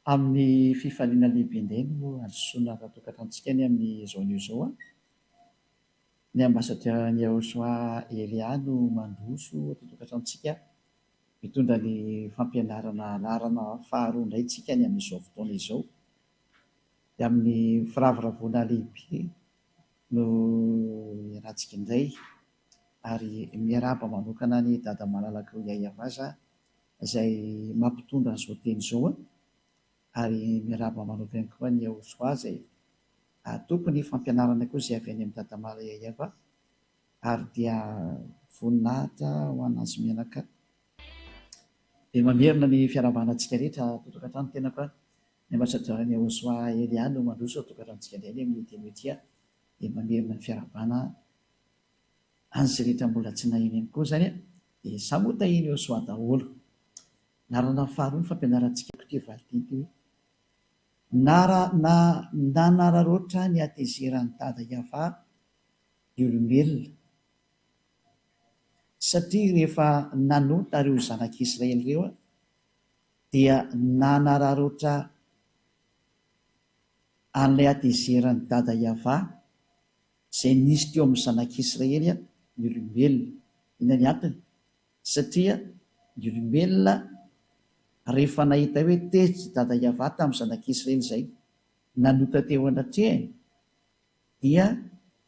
Amin'ny fifaliana lehibe indray no handrosoana ato an-tokantranontsika anie amin'izao anio izao an! Ny Ambassadeur Yehoshua Elia no mandroso ato an-tokantranontsika mitondra ny fampianarana laharana faharoa indray tsika ny amin'izao fotoana izao. Dia amin'ny firavoravoana lehibe no iarahantsika indray ary miarahaba manokana an'i Dada malalako Yayavaza izay mampitondra an'izao teny izao ary miarahaba manokana ihany koa an'i Yahosoa izay tompon'ny fampianarana koa izay avy any amin'i Dada Malala Yayava ary dia voninahitra ho an'azy mianaka. Dia mamerina ny fiarahabana antsika rehetra ato an-tokantrano tenako a, ny ambasadaoran'i Yahosoa Elia no mandroso ao an-tokantranontsika indray anie amin'ity anio ity a, dia mamerina ny fiarahabana an'izay rehetra mbola tsy naheno ihany koa izany a, dia samy ho tahian'i Yahosoa daholo. Laharana faharoa ny fampianarantsika ity valinteny ity hoe, Nara na nanararaotra ny hatezeran'i Dada Yavah ny olombelona, satria rehefa nanota ireo zanak'Israely ireo dia nanararaotra an'ilay hatezeran'i Dada Yavah izay nisy teo amin'ny zanak'Israely ny olombelona. Inona ny antony? Satria ny olombelona rehefa nahita hoe tezitra i Dada Yavah tamin'ny zanak'Israely izay nanota teo anatrehany dia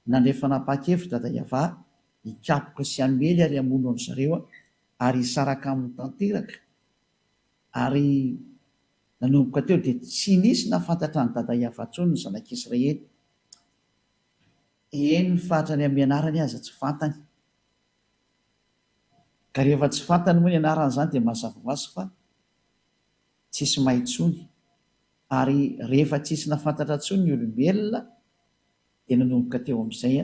nandray fanapahan-kevitra Dada Yavah hikapoka sy hamely ary hamono an-dry zareo ary hisaraka aminy tanteraka. Ary nanomboka teo dia tsy nisy nahafantatra an'i Dada Yavah intsony ny zanak'Israely. Eny fa hatrany amin'ny anarany aza tsy fantany. Ka rehefa tsy fantany moa ny anarany izany dia mazava ho azy fa tsisy mahay intsony. Ary rehefa tsisy nahafantatra intsony ny olombelona dia nanomboka teo amin'izay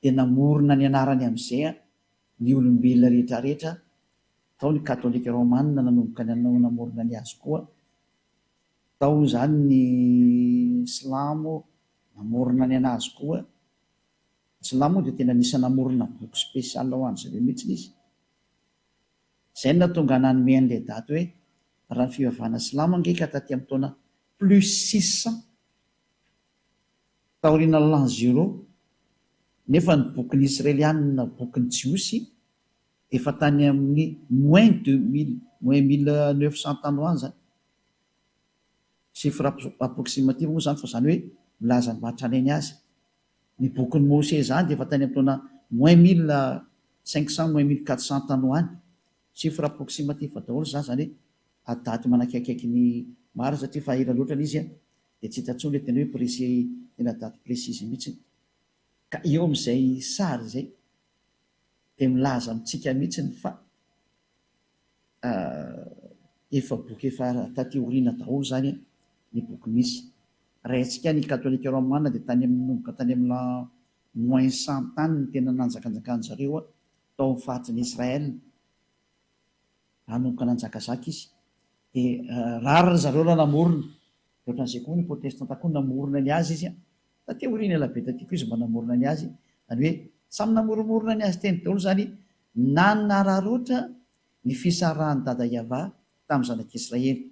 dia namorona ny anarany amin'izay ny olombelona rehetra rehetra, tao ny katolika romana nanomboka namorona ny azy koa, tao izany ny silamo namorona ny an'azy koa, ny silamo moa dia tena nisy namorona boky spécial ho an-dry zareo mihitsy izy. Izay no nahatonga nanome an'ilay daty hoe raha ny fivavahana silamo ange ka taty amin'ny taona plus 600 taorian'ny l'an zéro nefa ny bokin'ny israelianina bokin'ny jiosy efa tany amin'ny moins 2000 moins 1900 tany ho any izany. Chiffre approximatif moa izany fa izany hoe milaza ny maha tranainy azy. Ny bokin'i Mose izany dia efa tany amin'ny taona moins 1500 moins 1400 tany ho any. Chiffre approximatif daholo izany, izany hoe daty manakaikaiky ny marina satria efa ela loatra ilay izy dia tsy hita intsony ilay tena hoe précis, tena daty précise mihitsy. Ka eo amin'izay sary izay dia milaza amintsika mihitsy fa Efa boky efa taty aoriana daholo izany ny boky misy. Raha antsika ny katolika romana dia tany amin'ny nanomboka tany amin'ny l'an moins 100 tany no tena nanjakanjakan-dry zareo tao amin'ny faritry ny Israël. Nanomboka nanjakazaka izy. Dia rare ry zareo raha namorona. Dia ohatran'izay koa ny protestanta koa namorona ny azy izy. Taty aoriana ela be taty koa izy mba namorona ny azy. Izany hoe samy namoromorona ny azy teny daholo izany nanararaotra ny fisarahan'i Dada Yavah tamin'ny zanak'Israely.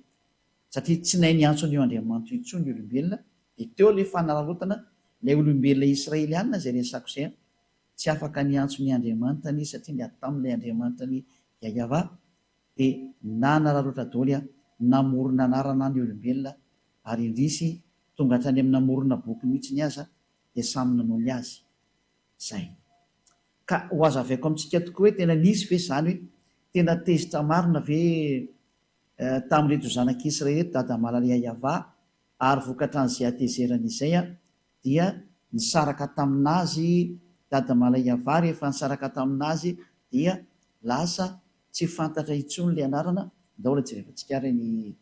Satria tsy nahay niantso an'io Andriamanitra io intsony ny olombelona, dia teo ilay fanararaotana, ilay olombelona Israeliana izay resako izay, tsy afaka niantso ny Andriamanitrany izy satria niady tamin'ilay Andriamanitrany Yavah, dia nanararaotra daholo namorona anarana ny olombelona, ary indrisy tonga hatrany amin'ny namorona boky mihitsiny aza dia samy nanao ny azy. Zay. Ka ho hazavaiko amintsika tokoa hoe tena nisy ve izany hoe tena tezitra marina ve tamin'ireto zanak'Israely ireto Dada Malala Yayava ary vokatran'izay hatezerany izay dia nisaraka tamin'azy Dada Malala Yayava rehefa nisaraka tamin'azy dia lasa tsy fantatra intsony ilay anarana, ndao aloha jerevantsika ary ny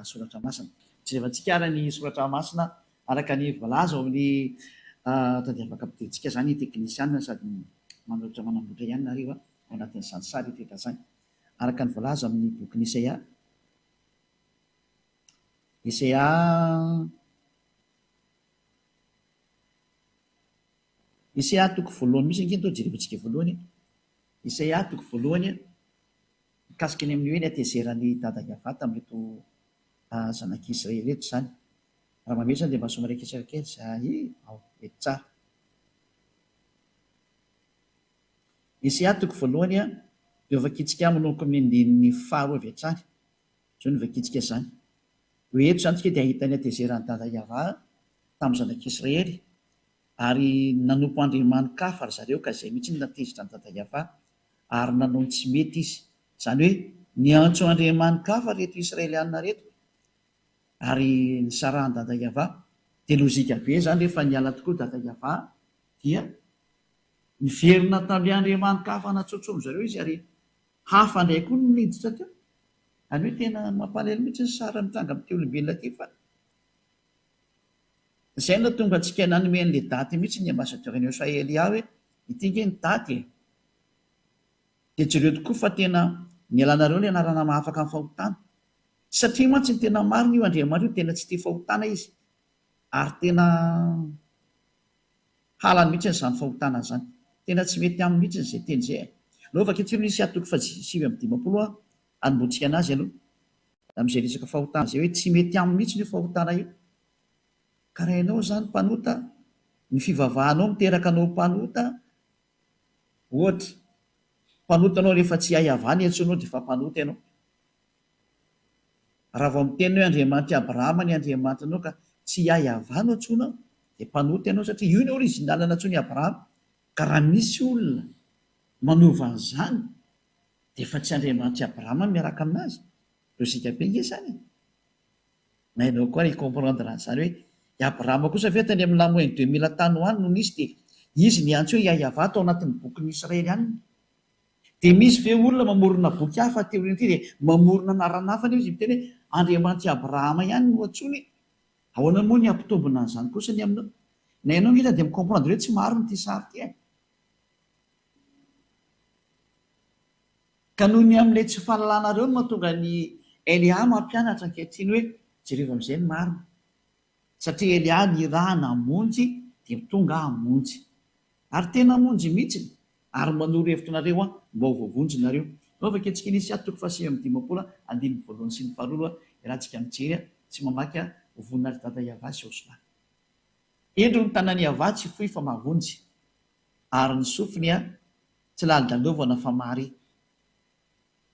soratra masina. Jerevantsika ary ny soratra masina Araka ny voalaza ao amin'ny Tadiavaka Ampidirintsika izany teknisianina sady manoratra manamboatra ihany nareo ao anatin'izany sary rehetra izany. Araka ny voalaza amin'ny bokin'i Isaia, Isaia Isaia toko voalohany mihitsy ange no jerevantsika voalohany e. Isaia toko voalohany mikasika ny amin'ny hoe ny hatezeran'i Dada Yavah tamin'ireto. Zanak'Israely ireto izany. Raha mamehy izany dia mba somary akisaka kely izay ao, mety tsara. Isaia toko voalohany dia ho vakintsika manomboka amin'ny andininy faharoa avy hatrany. Izao no vakintsika izany. Hoe eto izany isika dia hahita ny hatezeran'i Dada Yavah tamin'ny zanak'Israely ary nanompo andriamani-kafa ry zareo ka izay mihitsy no nahatezitra an'i Dada Yavah ary nanao ny tsy mety izy. Izany hoe niantso andriamani-kafa ireto Israelianina ireto ary nisarahan'i Dada Yavah. Dia lozika be izany rehefa niala tokoa Dada Yavah dia niverina tamin'ilay andriamani-kafa natsotsomin-dry zareo izy ary hafa indray koa no niditra teo. Izany hoe tena mampalahelo mihitsy ny sary mitranga amin'ity olombelona ity fa izay no nahatonga antsika nanome an'ilay daty mihitsy ny ambassadeur-n'i Australia hoe ity ange ny daty e! Dia jereo tokoa fa tena nialanareo ny anarana mahafaka ny fahotana. Satria mantsy ny tena marina io Andriamanitra io tena tsy tia fahotana izy ary tena halany mihitsy izany fahotana izany. Tena tsy mety aminy mihitsy izay teny izay e. Aleo vakintsika aloha Isaia toko faha 59 a, hanombohantsika anazy aloha. Amin'izay resaka fahotana izay hoe tsy mety aminy mihitsy io fahotana io. Ka raha ianao izany mpanota, ny fivavahanao miteraka anao ho mpanota, Ohatra, mpanota ianao rehefa tsy hay havana iantsoanao dia efa mpanota ianao. Raha vao miteny hoe Andriamanitr'i Abrahama ny Andriamanitranao ka tsy hay havana antsoinao dia mpanota ianao satria io ny original nantsoin'i Abrahama. Ka raha misy olona manova an'izany dia efa tsy Andriamanitr'i Abrahama no miaraka aminazy. Logique be nge izany e. Na ianao koa ary hi-comprendre an'izany hoe i Abrahama kosa ve tany amin'ny l'an moins 2000 tany ho any no nisy dia izy niantso hoe Yahyahavah tao anatin'ny bokin'ny Israelianina. Dia misy ve olona mamorona boky hafa aty aoriana aty dia mamorona anarana hafa nefa izy miteny hoe Andriamanitr'i Abrahama ihany no antsoiny e? Ahoana moa ny hampitombina an'izany kosa ny aminao? Na ianao ange dia mi-comprendre hoe tsy marina ity sary ity e! Ka noho ny amin'ilay tsy fahalalanareo no mahatonga an'i Elia mampianatra ankehitriny hoe jerevo amin'izay ny marina. Satria Elia nirahana hamonjy dia tonga hamonjy. Ary tena hamonjy mihitsiny. Ary manoro hevitra anareo aho mba ho voavonjy nareo. Nao vakintsika ny Isaia toko faha-59 andininy voalohany sy ny faharoa aloha iarahantsika mijery sy mamaky ho voninahitr'i Dada Yavah sy Yahoshuah. Indro ny tanan'i Yavah tsy fohy fa mahavonjy. Ary ny sofiny tsy lalodalovana fa mahare.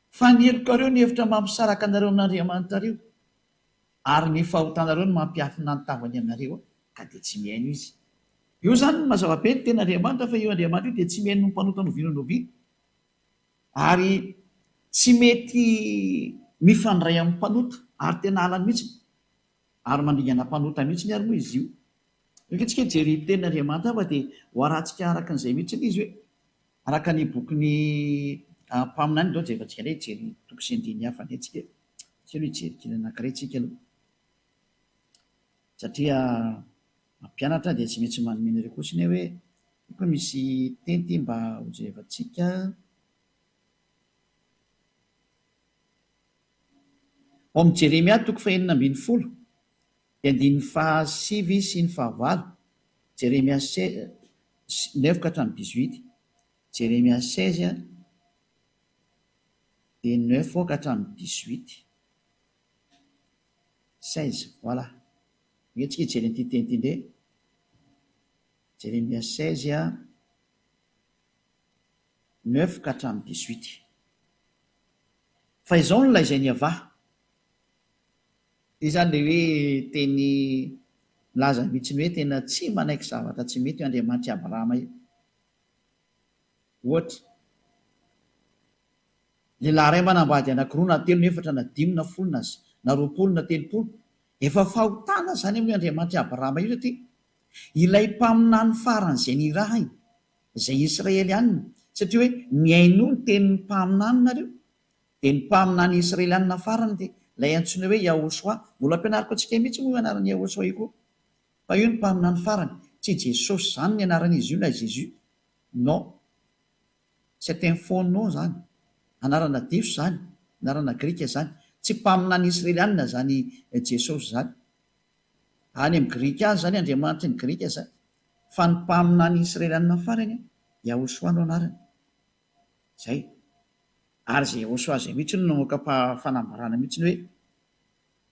Fa ny helokareo ny hevitra mampisaraka anareo amin'Andriamanitrareo, ary ny fahotanareo no mampiafina ny tavany aminareo, ka dia tsy mihaino Izy. Io izany no mazava be ny tenin'Andriamanitra fa io Andriamanitra io dia tsy mihaino ny mpanota n'oviana n'oviana, ary tsy mety mifandray amin'ny mpanota, ary tena halany mihitsy. Ary mandringana mpanota mihitsiny ary moa izy io. Io ange tsika hijery tenin'Andriamanitra fa dia ho arahantsika araka an'izay mihitsiny izy hoe araka ny bokin'ny mpaminany ndao jerevantsika indray hijery toko sy andininy hafa indray tsika e. Tsy aloha hijery kely anankiray tsika aloha. Satria mampianatra dia tsy maintsy manome anareo kosa anie hoe io koa misy teny ity mba ho jerevantsika. Ao amin'ny Jeremia toko fahenina ambin'ny folo, dia andininy fahasivy sy ny fahavalo, Jeremia neuf ka hatramin'ny dix-huit, Jeremia 16 dia neuf ka hatramin'ny dix-huit, 16, voilà. Andeha tsika hijery an'ity teny ity indray. Jeremia 16, neuf ka hatramin'ny dix-huit. Fa izao no lazain'i Yavah. Ity izany ilay hoe teny milaza mihitsy ny hoe tena tsy manaiky zavatra tsy mety io Andriamanitr'i Abrahama io. Ohatra, lehilahy iray manambady anankiroa na telo na efatra na dimy na folo na na 20 na 30, efa fahotana izany amin'io Andriamanitr'i Abrahama io satria ilay mpaminany farany izay nirahiny Izay Israelianina, satria hoe mihainoa ny tenin'ny mpaminany nareo, dia ny mpaminany Israelianina farany dia ilay antsoina hoe Yahoshuah, mbola ampianariko antsika mihitsy moa io anaran'i Yahoshuah io koa, fa io ny mpaminany farany, tsy Jesosy izany ny anaran'izy io na Jésus, non, c'est un faux nom izany, anarana diso izany, anarana grika izany, tsy mpaminany Israelianina izany Jesosy izany. Any amin'ny Grika any izany, andriamanitry ny Grika izany. Fa ny mpaminany Israelianina farany, Yahoshuah no anarany. Izay. Ary izay Yahoshuah izay mihitsy no namoaka fanambarana mihitsy hoe,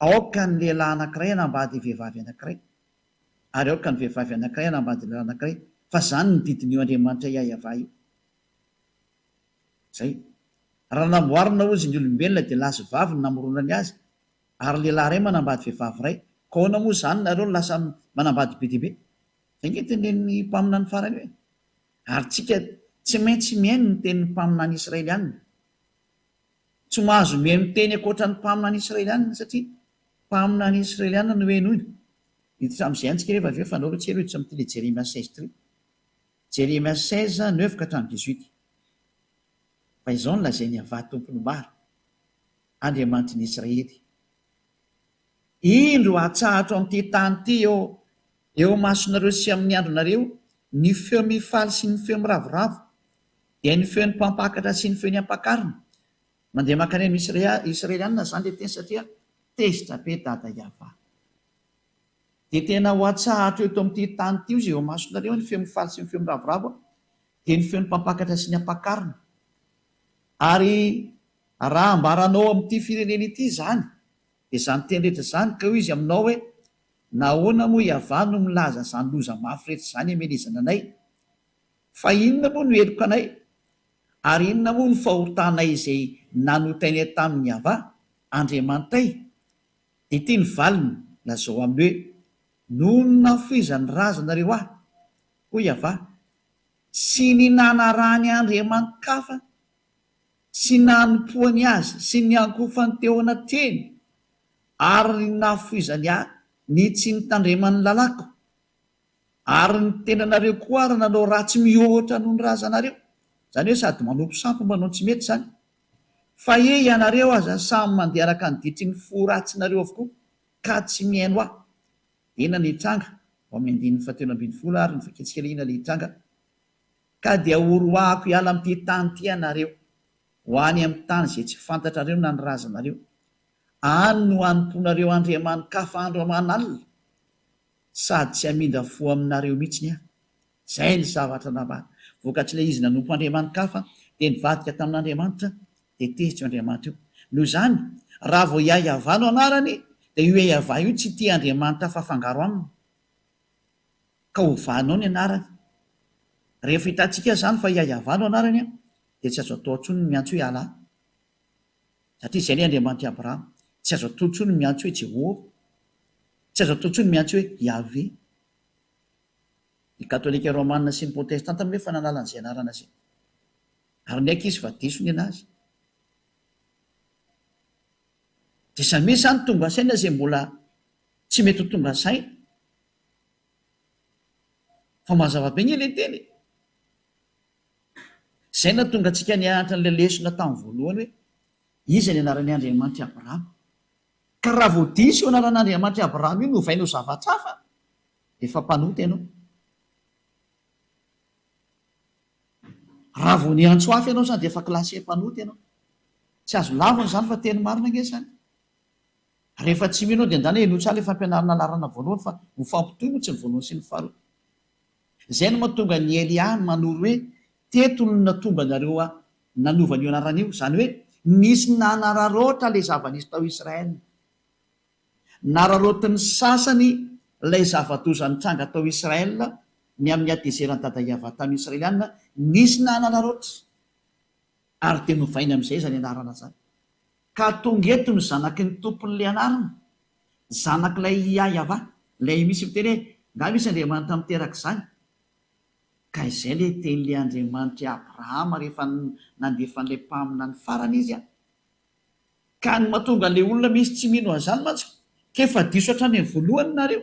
Aoka ny lehilahy anankiray hanambady vehivavy anankiray, ary aoka ny vehivavy anankiray hanambady lehilahy anankiray, fa izany no didin'io Andriamanitra Iaiavah io. Izay. Raha namboarina hozy ny olombelona dia lahy sy vavy no namoronany azy, ary lehilahy iray manambady vehivavy iray, ka ahoana moa izany nareo no lasa manambady be dia be? Izay ange tenenin'ny mpaminany farany io e! Ary tsika tsy maintsy mihaino ny tenin'ny mpaminany israelianina. Tsy mahazo mihaino teny ankoatra ny mpaminany israelianina satria mpaminany israelianina no henoina. Hiditra amin'izay ihany tsika rehefa avy eo fa andao aloha tsy ela hiditra amin'ity le Jeremia 16 ity. Jeremia 16, neuf ka hatramin'ny dix-huit. Fa izao no lazain'i Yavah Tompon'ny maro, Andriamanitry ny Israely, Indro hatsahatro amin'ity tany ity eo eo imasonareo sy amin'ny andronareo ny feo mifaly sy ny feo miravoravo, dia ny feon'ny mpampakatra sy ny feon'ny ampakarina. Mandeha mankany amin'ny Israelianina izany ilay teny satria tezitra be Dada Yavah. Dia tena ho atsahatro eto amin'ity tany ity ozy eo imasonareo ny feo mifaly sy ny feo miravoravo, dia ny feon'ny mpampakatra sy ny ampakarina. Ary raha ambaranao amin'ity firenena ity izany, dia izany teny rehetra izany, ka hoy izy aminao hoe, Nahoana moa Iavah no milaza izany loza mafy rehetra izany hamelezana anay? Fa inona moa no helokanay? Ary inona moa no fahotanay izay nanotainay tamin'i Iavah, Andriamanitray? Dia ity ny valiny, lazao aminy hoe, Noho ny nahafoizan'ny razanareo ahy, hoy Iavah, sy ny nanarahany andriamani-kafa sy nanompoany azy sy niankohofany teo anatrehiny ary ny nahafoizany ahy ny tsy nitandremany ny lalàko, ary ny tenanareo koa ary nanao ratsy mihoatra noho ny razanareo, izany hoe sady manompo sampy manao ny tsy mety izany, fa he ianareo aza samy mandeha araka ny ditry ny fo ratsinareo avokoa ka tsy mihaino ahy. Inona ny hitranga? Ao amin'ny andininy fahatelo ambin'ny folo ary ny vakintsika ilay inona ilay hitranga? Ka dia horoahako hiala amin'ity tany ity ianareo, ho any amin'ny tany izay tsy fantatrareo na ny razanareo. Any no hanompoanareo andriamani-kafa andro aman'alina, sady tsy hamindra fo aminareo mihitsy aho. Izay ny zavatra nambara. Vokatr'ilay izy nanompo andriamani-kafa, dia nivadika tamin'Andriamanitra, dia tezitra io Andriamanitra io. Noho izany, raha vao Iaiavah no anarany, dia io Iaiavah io tsy tia andriamanitra hafa afangaro aminy. Ka ovanao ny anarany. Rehefa hitantsika izany fa Iaiavah no anarany, dia tsy azo atao intsony ny miantso hoe Allah. Satria izay ilay Andriamanitr'i Abrahama. Tsy azo atao intsony ny miantso hoe Jehovah. Tsy azo atao intsony ny miantso hoe Yahveh. Ny Katolika Romana sy ny Protestanta moa efa nanala an'izay anarana izay. Ary niaiky izy fa diso ny anazy. Dia samia izany tonga saina izay mbola tsy mety ho tonga saina. Fa mazava be anie ilay teny e! Izay nahatonga antsika nianatra an'ilay lesona tamin'ny voalohany hoe iza ny anaran'i Andriamanitr'i Abrahama. Ka raha vao diso io anaran'Andriamanitr'i Abrahama io novaina ho zavatra hafa, dia efa mpanota ianao. Raha vao niantso hafa ianao izany dia efa classé mpanota ianao. Tsy azo lavina izany fa teny marina ange izany. Rehefa tsy mino dia ndana henoy tsara ilay fampianarana laharana voalohany fa mifampitohy moa tsy ny voalohany sy ny faharoa. Izay no mahatonga an'i Elia manoro hoe teto no nahatonga anareo nanova an'io anarana io. Izany hoe nisy nanararaotra ilay zava-nisy tao Israel. Nararaotin'ny sasany ilay zava-doza nitranga tao Israel ny amin'ny hatezeran'i Dada Yavah tamin'ny Israeliana, nisy nanararaotra ary dia novainy amin'izay izany anarana izany. Ka tonga eto ny zanaky ny tompon'ilay anarana, zanak'ilay Yavah, ilay misy miteny hoe, Nga misy Andriamanitra miteraka izany? Ka izay ilay tenin'ilay Andriamanitr'i Abrahama rehefa nandefa an'ilay mpaminany farany izy an! Ka ny mahatonga an'ilay olona misy tsy mino an'izany mantsy k'efa diso hatrany amin'ny voalohany nareo.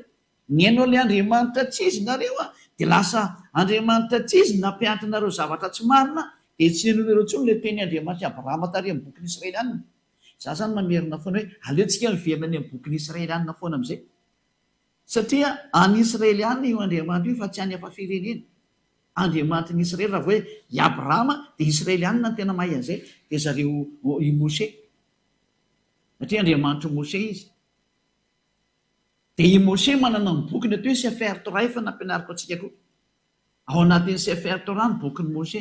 Nihaino an'ilay Andriamanitra tsy izy nareo an, dia lasa Andriamanitra tsy izy no nampianatra anareo zavatra tsy marina, dia tsy ninoanareo intsony ilay tenin'i Andriamanitr'i Abrahama tary amin'ny bokin'ny Israelianina. Za zany mamerina foana hoe aleo tsika miverina any amin'ny bokin'ny Israelianina foana amin'izay. Satria any Israelianina io Andriamanitra io fa tsy any hafa firenena. Andriamanitry ny Israely, raha vao hoe i Abrahama dia Israelianina no tena mahay an'izay, dia zareo i Moshe. Satria Andriamanitr'i Moshe izy. Dia i Moshe manana ny bokiny atao hoe Sefer Torah efa nampianariko antsika koa. Ao anatin'ny Sefer Torah ny bokin'i Moshe.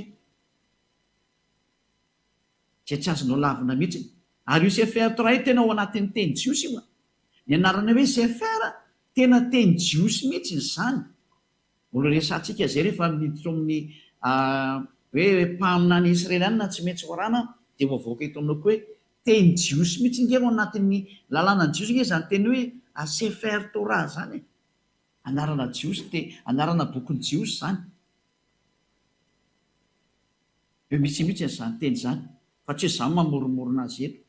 Izay tsy azonao lavina mihitsy. Ary io Sefer Torah io tena ao anatin'ny teny jiosy io an. Ny anarana hoe Sefer tena teny jiosy mihitsy izany. Mbola resahantsika izay rehefa miditra ao amin'ny hoe mpaminany israelianina tsy maintsy horana dia ho avoaka eto aminao koa hoe teny jiosy mihitsy nge ao anatin'ny lalànan'ny jiosy nge izany teny hoe Sefer Torah izany e. Anarana jiosy te anarana bokin'ny jiosy izany. Eo mihitsy mihitsy an'izany teny izany fa tsy hoe izaho mamoromorona azy eto.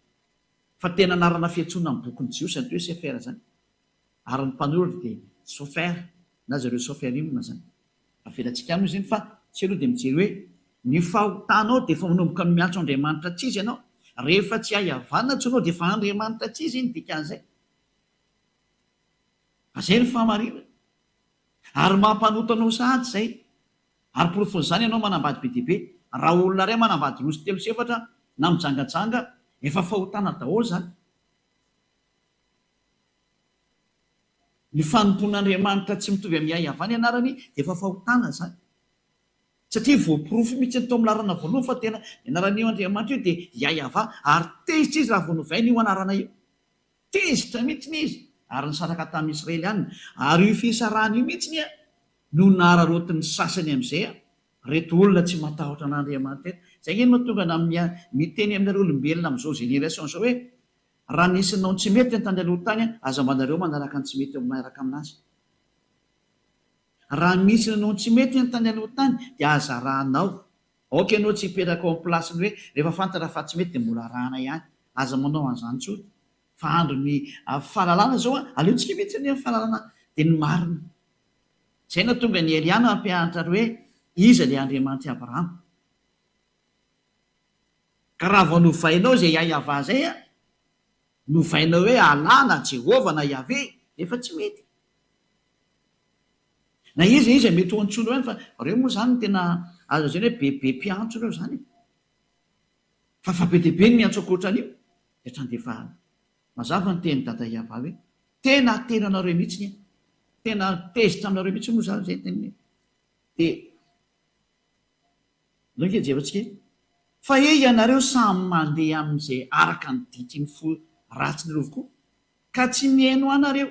Fa tena anarana fiantsoana ny bokin'ny jiosy izany hoe Sefer izany. Ary ny mpanoratra dia Sofer na zareo Soferim izany. Avelantsika any moa izy iny fa tsy aloha dia mijery hoe ny fahotanao dia efa manomboka miantso Andriamanitra tsy izy ianao. Rehefa tsy hay havanana intsony ianao dia efa Andriamanitra tsy izy ny dikan'izay. Fa izay ny fahamarinana. Ary mampanota anao sahady izay. Ary porofon'izany ianao manambady be dia be. Raha olona iray manambady roa sy telo sy efatra na mijangajanga, efa fahotana daholo izany. Ny fanompoan'Andriamanitra tsy mitovy amin'ny Yahweh ny anarany dia efa fahotana izany. Satria voaporofo mihitsy ny tao amin'ny laharana voalohany fa tena ny anaran'io Andriamanitra io dia Yahweh ary tezitra izy raha vao novaina io anarana io. Tezitra mihitsy izy ary nisaraka tamin'ny Israeliana. Ary io fisarahana io mihitsy no nararaotin'ny sasany amin'izay reto olona tsy matahotra an'Andriamanitra ireto. Izay ange no mahatonga na miteny aminareo olombelona amin'izao génération izao hoe raha nisy nanao ny tsy mety tany aloha tany aza mba nareo manaraka ny tsy mety miaraka aminazy. Raha misy nanao ny tsy mety tany aloha tany dia aza arahanao. Aoka ianao tsy hipetraka ao amin'ny place-ny hoe rehefa fantatra fa tsy mety dia mbola arahana ihany. Aza manao an'izany intsony. Fa andron'ny fahalalana izao an, aleontsika mihitsy anie ny fahalalana dia ny marina. Izay no nahatonga an'i Elia nampianatra ary hoe iza ilay Andriamanitr'i Abrahama. Ka raha vao novainao izay Yahyahavah izay an, novainao hoe Allah na Jehovah na Yahveh, dia efa tsy mety. Na iza iza mety ho antsoina eo ihany fa reo moa zany no tena azo lazaina hoe be be mpiantso reo zany e. Fa fa be dia be ny miantso ankoatran'io dia hatrany dia efa mazava ny tenin'i Dada Yava hoe tena tena anareo mihitsy ny tena tezitra aminareo mihitsy moa zany zay teniny dia Ndao ange jerentsika e! Fa he ianareo samy mandeha amin'izay araka ny diky ny fo ratsinareo avokoa, ka tsy mihaino ahy nareo,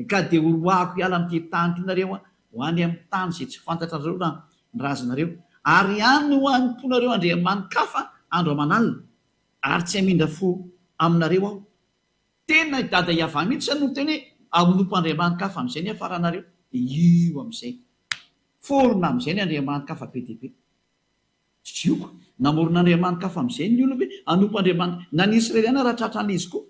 ka dia horoahako hiala amin'ity tany ity nareo ho any amin'ny tany izay tsy fantatrareo na ny razanareo, ary any no hanompoanareo andriamani-kafa andro aman'alina, ary tsy hamindra fo aminareo aho. Tena i Dada Yavah mihitsy zany no niteny hoe hanompo andriamani-kafa amin'izay ny hiafaranareo, dia io amin'izay. Forona amin'izay ny andriamani-kafa be dia be. Jioko, namorona andriamani-kafa amin'izay ny olona hoe hanompo andriamani-, na ny Israeliana raha tratran'izy koa.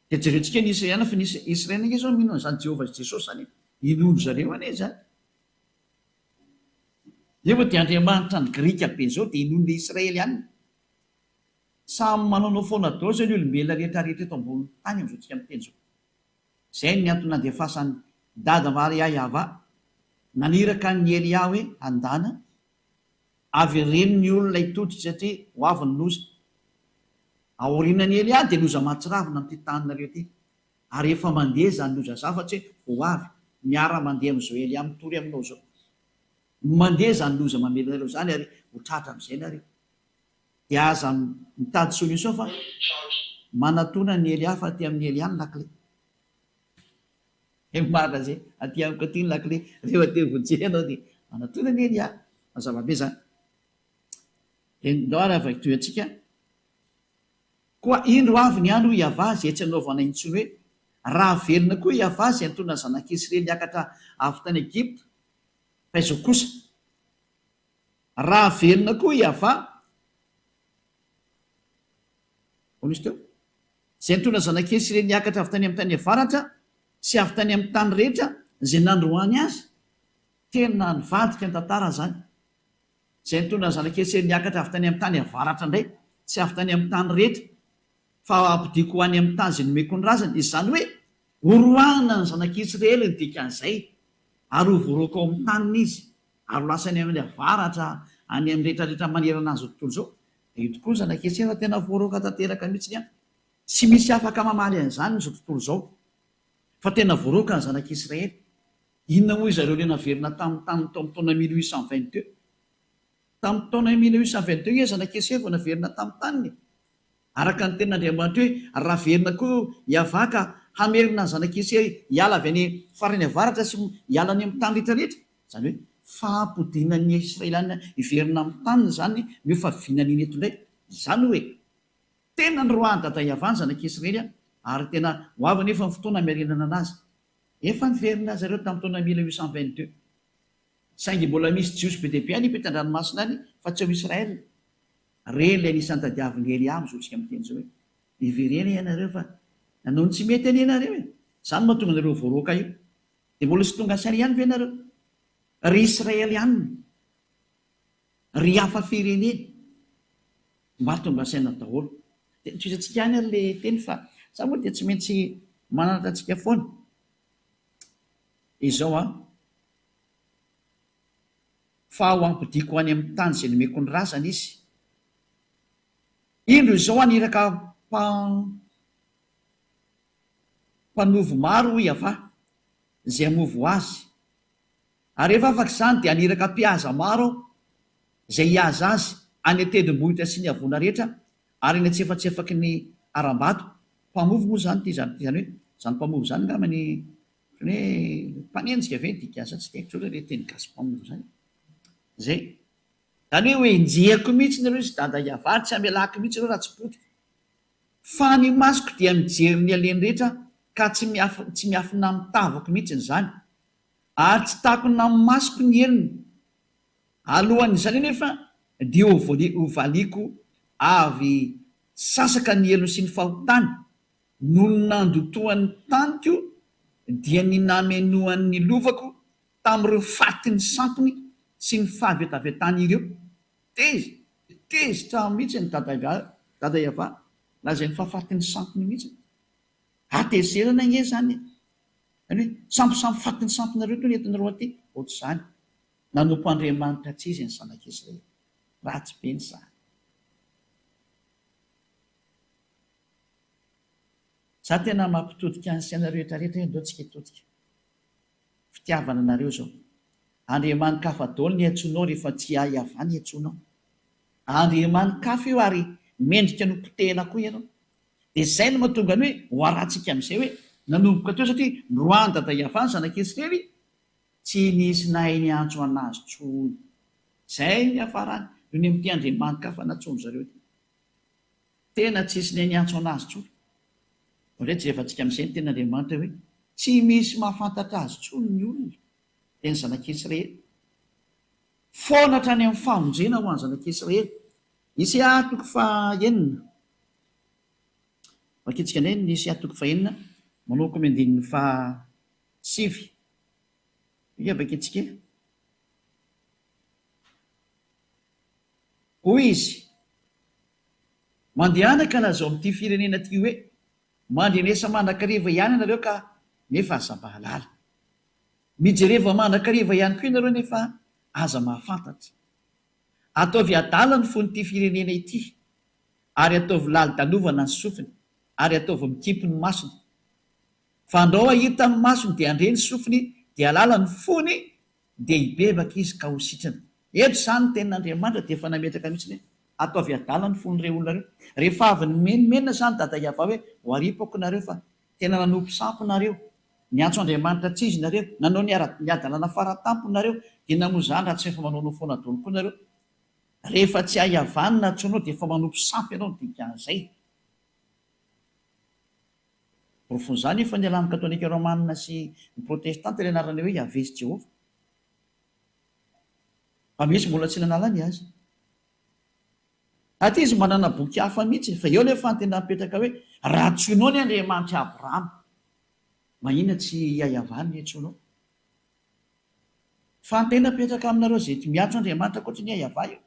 Dia jerentsika ny Israeliana fa ny Israeliana ange izao mino an'izany Jehovah sy Jesosy izany e. Inoan-dry zareo anie izany. Nefa dia andriamanitra ny Grika be izao dia inoan'ilay Israeliana. Samy manaonao foana daholo izao ny olombelona rehetra rehetra eto ambonin'ny tany amin'izao tsika miteny izao. Izay ny antony nandefasan'i Dada Maria Yava naniraka an'i Elia hoe andana avereno ny olona hitodika satria ho avy ny loza. Aorianan'i Elia dia loza mahatsiravina amin'ity taninareo ity. Ary efa mandeha izany loza izany fa tsy hoe ho avy. Miara mandeha amin'izao Elia mitory aminao izao. Mandeha izany loza mamely anareo izany ary ho tratra amin'izay nareo. Dia aza mitady solution fa manatona an'i Elia fa aty amin'i Elia ny lakile. He marina zay, aty amiko aty ny lakile, rehefa te vonjena ianao dia manatona an'i Elia. Mazava be zany. Dia ndao ary avaky antsika. Koa indro avy ny andro hoy Yavah izay tsy hanaovana intsony hoe, Raha velona koa Yavah izay nitondra ny zanak'Israely niakatra avy tany Egypta, fa izao kosa, Raha velona koa i Ava, ahoana izy teo? Izay nitondra zanak'i Isiraely niakatra avy tany amin'ny tany avaratra sy avy tany amin'ny tany rehetra izay nandroahany azy. Tena nivadika ny tantara izany. Izay nitondra ny zanak'i Isiraely niakatra avy tany amin'ny tany avaratra indray sy avy tany amin'ny tany rehetra, fa hampodiako ho any amin'ny tany izay nomeko ny razany. Izany hoe horoahina ny zanak'i Isiraely ny dikan'izay, ary ho voaroaka ao amin'ny taniny izy. Ary ho lasa any amin'ny avaratra, any amin'ny rehetrarehetra manerana an'izao tontolo izao. Dia io tokoa ny zanak'i Esera tena voaroaka tanteraka mihitsy an! Tsy misy afaka mamaly an'izany izao tontolo izao. Fa tena voaroaka ny zanak'i Israely. Inona moa izareo ilay naverina tamin'ny taniny tao amin'ny taona 1822? Tamin'ny taona 1822 nge zanak'i Esera vao naverina tamin'ny taniny e! Araka ny tenin'Andriamanitra hoe, Raha velona koa Iavah ka hamerina ny zanak'i Isiraely hiala avy any farany avaratra sy hiala any amin'ny tany rehetra rehetra, izany hoe fampodiana ny Israeliana hiverina amin'ny taniny izany no efa vinaniny eto indray. Izany hoe tena niroahan'i Dada Iavah ny zanak'i Israely ary tena ho avy anefa ny fotoana hamerenana anazy. Efa niverina zareo tamin'ny taona 1822. Saingy mbola misy Jiosy be dia be any ampitan-dranomasina any fa tsy ao Israel. Re ilay anisan'ny tadiavin'i Elia amin'izao tsika miteny izao hoe, Miverena ianareo fa nanao ny tsy mety anie ianareo e! Izany no mahatonga anareo voaroaka io. Dia mbola tsy tonga saina ihany ve ianareo? Ry Israelianina, ry hafa firenena, mba tonga saina daholo. Dia tohizantsika ihany ary ilay teny fa za moa dia tsy maintsy mananatra antsika foana. Izao an. Fa ho ampodiako any amin'ny tany izay nomeko ny razany izy. Indro izao haniraka mpanovo maro hoy Yavah, izay hamovo azy. Ary rehefa afaka izany dia haniraka mpihaza maro aho, izay hihaza azy any an-tendrombohitra sy ny havoana rehetra ary any an-tsefatsefaky ny harambato. Mpamovo moa izany ity izany hoe izany mpamovo izany angamba ny Ohatran'ny hoe mpanenjika ve ny dikan'izany? Tsy dia haiko loatra ilay teny gasy mpamono izany. Izay. Izany hoe ho enjehiko mihitsy nareo izy dada hiavary, tsy hamelako mihitsy nareo raha tsy potika. Fa ny masoko dia mijery ny aleny rehetra ka tsy tsy miafina amin'ny tavako mihitsy izany. Ary tsy takona amin'ny masoko ny helony. Alohan'izany anefa dia ho valiako avy sasaka ny helony sy ny fahotany Noho ny nandotoan'ny taniko dia ny namenoany ny lovako tamin'ireo fatin'ny sampiny sy ny fahavetavetany ireo. Tezitra, tezitra mihitsy ny Dada Yavah, lazainy fa fatin'ny sampiny mihitsy. Hatezerana ange izany e! Izany hoe sampisampy fatin'ny sampinareo itony entinareo aty, ohatr'izany. Nanompo Andriamanitra tsy izy ny zanak'Israely. Ratsy be ny sary. Za tena mampitodika ny saina rehetra rehetra hoe ndao tsika hitodika. Fitiavana anareo zao. Andriamani-kafa daholo ny iantsoanao rehefa tsy ahy avy ny iantsoanao. Andriamani-kafa io ary mendrika ny ho potehina koa ianao. Dia zay no mahatonga ny hoe ho arahantsika amin'izay hoe nanomboka teo satria Rwanda da Yavah ny zanak'Israely tsy nisy nahay niantso anazy tsony. Zay ny niafarany noho ny amin'ity Andriamani-kafa nantsoin-dry zareo ity. Tena tsisy ne niantso anazy tsony. Indray jerevantsika amin'izay ny tenin'Andriamanitra hoe tsy misy mahafantatra azy tsony ny olona, dia ny zanak'Israely. Foana hatrany amin'ny famonjena ho an'ny zanak'Israely. Isaia toko fahenina. Vakintsika indray ny Isaia toko fahenina, manomboka amin'ny andininy fahasivy. Ika vakintsika e. Hoy izy, Mandehana ka lazao amin'ity firenena ity hoe, 'Mandrenesa mandrakariva ihany ianareo ka nefa aza mahalala. Mijereva mandrakariva ihany koa ianareo nefa aza mahafantatra. Ataovy adala ny fon'ity firenena ity, ary ataovy lali-dalovana ny sofiny, ary ataovy mikimpy ny masony. Fa andrao hahita ny masony dia handre ny sofiny dia hahalala ny fony dia hibebaka izy ka ho sitrana. Eto izany ny tenin'Andriamanitra dia efa nametraka mihitsy hoe ataovy adala ny fon'ireo olona ireo. Rehefa avy nimenomenona izany Dada Yavah hoe ho aripako nareo fa tena nanompo sampy nareo, niantso Andriamanitra tsy izy nareo, nanao ny ara ny hadalana faratampony nareo, dia namoa izany raha tsy efa manaonao foana daholo koa nareo. Rehefa tsy hay Yavah ny nantsoinao dia efa manompo sampy ianao ny dikan'izay. Porofon'izany efa nialan'ny Katolika Romana sy ny Protestanta ilay anarana hoe Yaveh sy Jehovah. Fa misy mbola tsy nanala ny azy. Aty izy manana boky hafa mihitsy, fa eo ilay fanontaniana mipetraka hoe, raha antsoinao ny Andriamanitr'i Abrahama, maninona tsy i Yavah no iantsoanao? Fanontaniana mipetraka aminareo izay miantso Andriamanitra ankoatry ny Yavah io.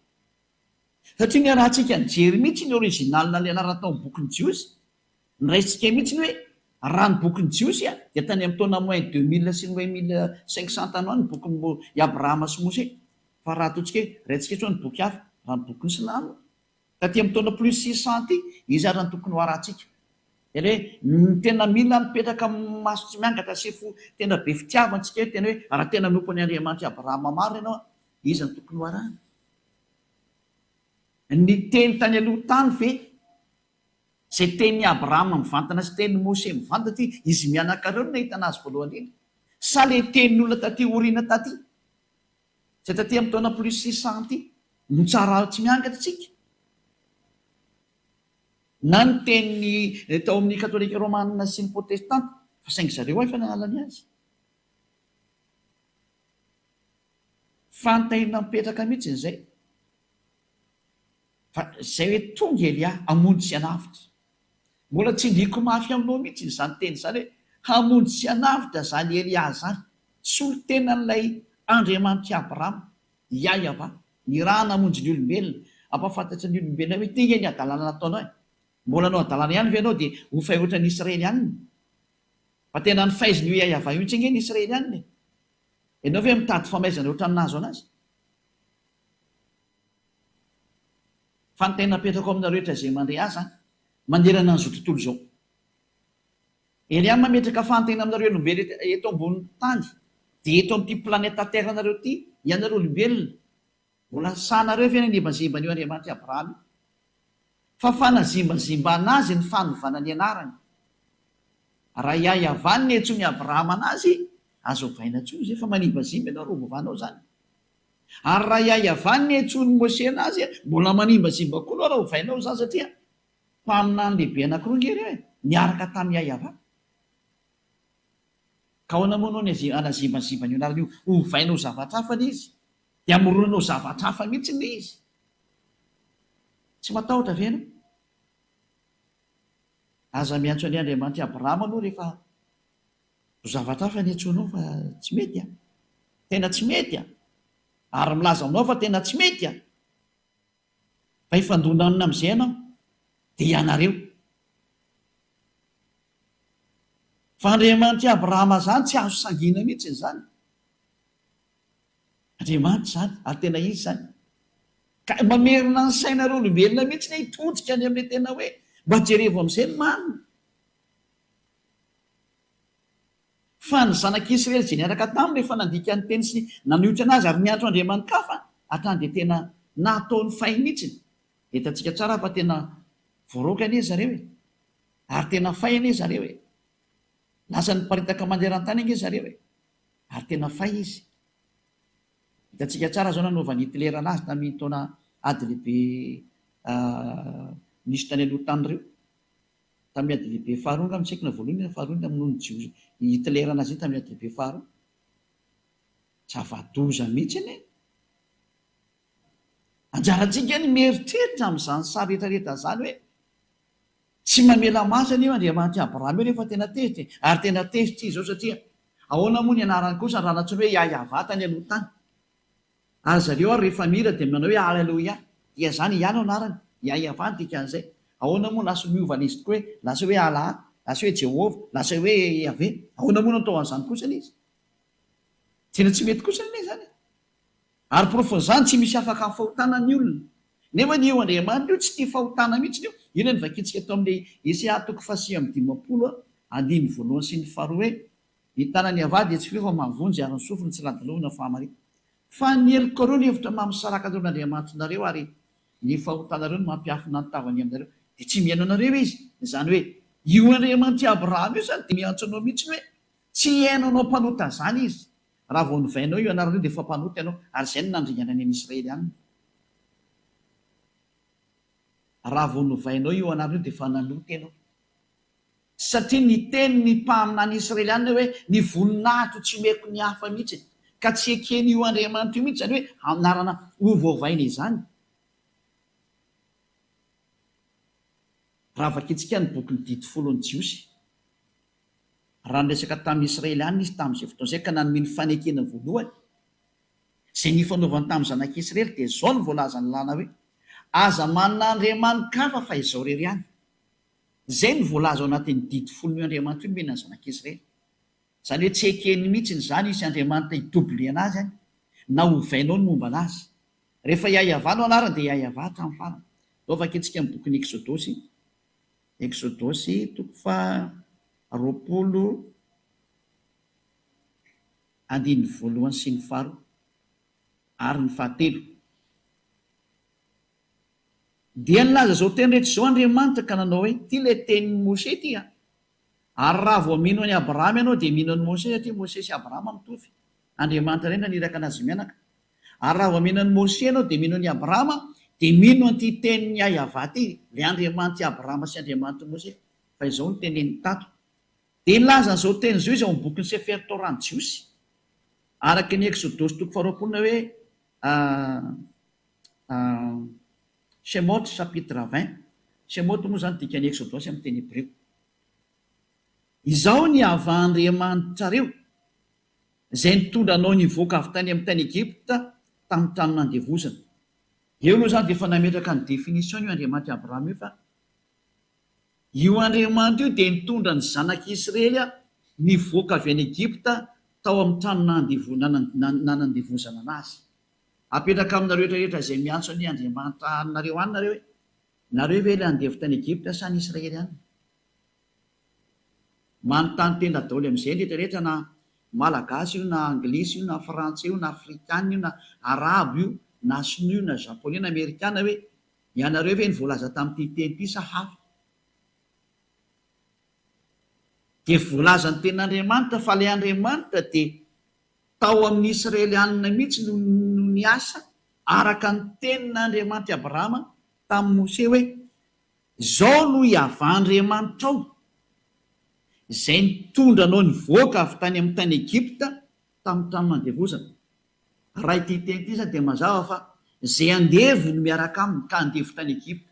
Satria niarahantsika nijery mihitsy ny original ilay anarana tao amin'ny bokin'ny Jiosy. Noraisintsika mihitsy ny hoe raha ny bokin'ny Jiosy dia tany amin'ny taona moins 2000 sy moins 1500 tany ho any ny bokin'i Abrahama sy Mosè. Fa raha ataontsika hoe raintsika intsony ny boky hafa, raha ny bokin'ny Silamo, taty amin'ny taona plus 600 aty, iza ary no tokony ho arahantsika? Tena hoe ny tena mila mipetraka amin'ny maso tsy miangatra sy fo tena be fitiavana isika hoe tena hoe raha tena hanompo an'i Andriamanitr'i Abrahama marina ianao, iza no tokony ho arahana? Ny teny tany aloha tany ve? Izay tenin'i Abrahama mivantana sy tenin'i Mose mivantana ity, izy mianaka ireo no nahitana azy voalohany indrindra. Sa ilay tenin'olona taty aoriana taty, izay taty amin'ny taona plus 600 ity, no tsara tsy miangatra isika? Na ny tenin'ny tao amin'ny katolika romana sy ny protestanta, fa saingy zareo efa nanala ny azy. Fanontaniana mipetraka mihitsy izay. Fa izay hoe tonga Elia hamonjy sy hanavotra. Mbola tsindriako mafy aminao mihitsy izany teny izany hoe hamonjy sy hanavotra izany Elia izany. Solontenan'ilay Andriamanitr'i Abrahama, Yahweh, nirahana hamonjy ny olombelona, hampahafantatra ny olombelona hoe ity ange ny hadalana nataonao e. Mbola hanao hadalana ihany ve ianao dia ho fay ohatran'ny Israelianina? Fa tena nifaizin'io Yahweh io mihitsy ange ny Israelianina e. Ianao ve mitady famaizana ohatran'ny nahazo anazy? Fa ny tena apetrako aminareo rehetra izay mandre ahy izany, manerana an'izao tontolo izao. Elia mametraka fahantena aminareo olombelona eto ambonin'ny tany, dia eto amin'ity planète terre nareo ity, ianareo olombelona, mbola sahinareo ve ny hanembazemba an'io Andriamanitr'i Abrahama io? Fa fanazimbazimbana azy ny fanovana ny anarany. Raha i Ahiavany niantsoan'i Abrahama anazy, aza ovaina intsony izay fa manimbazimba ianao raha ovovanao izany. Ary raha i Ahiavany niantsoan'i Mose anazy, mbola manimbazimba koa ianao raha ovainao izany satria mpaminany lehibe anankiroa ange ireo e, niaraka tamin'i Ahiavà. Ka ahoana moa no anazimbazimba an'io anarana io? Ovaina ho zavatra hafa ilay izy. Dia amoronanao zavatra hafa mihitsy ilay izy. Tsy matahotra ve ianao? Aza miantso an'i Andriamanitr'i Abrahama aloha rehefa ho zavatra hafa ny antsoinao fa tsy mety an! Tena tsy mety an! Ary milaza aminao fa tena tsy mety an! Fa hifandona aminy amin'izay ianao, dia ianareo. Fa Andriamanitr'i Abrahama izany tsy azo sangiana mihitsy izany. Andriamanitra izany, ary tena Izy izany. Ka mamerina ny sainareo olombelona mihitsy ny hitodika any amin'ilay tena hoe mba jerevo amin'izay ny marina. Fa ny zanak'Israely izay niaraka taminy rehefa nandika ny teny sy nanohitra anazy ary niantso andriamani-kafa hatrany dia tena nataony fay mihitsy. Hitantsika tsara fa tena voaroaka anie zareo e! Ary tena fay anie zareo e! Lasa niparitaka maneran-tany ange zareo e! Ary tena fay izy. Hitantsika tsara izao nanaovan'i Hitler anazy tamin'iny taona ady lehibe nisy tany aloha tany ireo. Tamin'ny ady lehibe faharoa angamba, tsy haiko na voalohany na faharoa namonoan'i Jiosy i Hitler anazy iny tamin'ny ady lehibe faharoa. Zava-doza mihitsy anie. Anjarantsika ny mieritreritra amin'izany sary rehetra rehetra izany hoe tsy mamela maso anie io Andriamanitr'i Abrahama io rehefa tena tezitra e. Ary tena tezitra izy izao satria ahoana moa ny anarany kosa raha nantsoiny hoe Yahyahavah tany aloha tany. Ary zareo ary rehefa mihira dia manao hoe Aleloia. Dia zany Yah no anarany. Yah Yavah ny dikan'izay. Ahoana moa lasa miova ilay izy tokoa hoe lasa hoe Allah, lasa hoe Jehovah, lasa hoe Yaveh. Ahoana moa no atao an'izany kosa ilay izy? Tena tsy mety kosa anie izany e. Ary porofon'izany tsy misy afaka amin'ny fahotana ny olona. Nefa io Andriamanitra io tsy tia fahotana mihitsy io. Io ilay novakintsika tao amin'ilay Isaia toko faha59 andininy voalohany sy ny faharoa hoe Ny tanan'i Yavah dia tsy feo fa mahavonjy ary ny sofiny tsy ladilovina fahamarinana. Fa ny helokareo no hevitra maha-misaraka anareo amin'Andriamanitrareo ary ny fahotanareo no mampiafina ny tavany aminareo. Dia tsy mihaino anareo Izy. Izany hoe, io Andriamanitr'i Abrahama io izany dia miantso anao mihitsy hoe, tsy hihaino anao mpanota izany Izy. Raha vao novainao io anarana io dia efa mpanota ianao. Ary izay no nandringanany an'i Israely aminy. Raha vao novainao io anarana io dia efa nanota ianao. Satria niteny ny mpaminany israeliana hoe, Ny voninahitro tsy omeko ny hafa mihitsy. Ka tsy eken'io Andriamanitra io mihitsy izany hoe anarana hovaovaina izany. Raha vakintsika ny bokin'ny Didy Folon'ny Jiosy, raha niresaka tamin'ny Israeliana izy tamin'izay fotoana izay ka nanome ny fanekena voalohany, izay nifanaovany tamin'ny zanak'Israely, dia izao no voalazan'ny lalàna hoe, Aza manana andriamani-kafa fa Izaho irery ihany. Izay no voalaza ao anatin'ny didy folon'io Andriamanitra io nomena ny zanak'Israely. Izany hoe tsy ekeny mihitsiny izany hisy Andriamanitra hi-doubler anazy any, na hovainao ny momba anazy. Rehefa Yahyahavah no anarany dia Yahyahavah hatramin'ny farany. Ndao vakintsika ny bokin'ny Eksodosy, Eksodosy toko faha 20 andininy voalohany sy ny faharoa ary ny fahatelo. Dia nilaza izao teny rehetra izao Andriamanitra ka nanao hoe, Ity ilay tenin'i Moshe ity an! Ary raha vao mino an'i Abrahama ianao dia mino an'i Moshe satria Moshe sy Abrahama mitovy. Andriamanitra iray naniraka anazy mianaka. Ary raha vao mino an'i Moshe ianao dia mino an'i Abrahama dia mino an'ity tenin'i Yavah ity, ilay Andriamanitr'i Abrahama sy Andriamanitr'i Moshe. Fa izao no teneniny tato. Dia nilaza an'izao teny izao izy ao amin'ny bokin'ny Sefer Torah ny Jiosy, araka ny Eksodosy toko faharoapolo na hoe Shemot chapitre 20. Shemot moa izany dikan'ny Eksodosy amin'ny teny hebreo. Izaho ny Yavah Andriamanitrareo, izay nitondra anao nivoaka avy tany amin'ny tany Egypta tamin'ny trano nandevozana. Eo aloha izany dia efa nametraka ny définition-ny io Andriamanitr'i Abrahama io fa Io Andriamanitra io dia nitondra ny zanak'Israely nivoaka avy any Egypta tao amin'ny trano nanandevozana anazy. Apetraka aminareo rehetra rehetra izay miantso anie Andriamanitra anareo any nareo hoe, Nareo ve ilay andevo tany Egypta sa ny Israely any? Manontany tena daholo amin'izay ny rehetra rehetra na Malagasy io na Anglisy io na Frantsay io na Afrikana io na Arabo io na Sinoa io na Japonais na Amerikana hoe Ianareo ve no voalaza tamin'ity teny ity sa hafa? Dia voalazan'ny tenin'Andriamanitra fa ilay Andriamanitra dia tao amin'ny Israelianina mihitsy no no niasa araka ny tenin'Andriamanitr'i Abrahama tamin'i Mose hoe, Izao no Iavah Andriamanitrao, izay nitondra anao nivoaka avy tany amin'ny tany Egypta tamin'ny trano nandevozana. Raha ity teny ity izany dia mazava fa izay andevo no miaraka aminy ka andevo tany Egypta.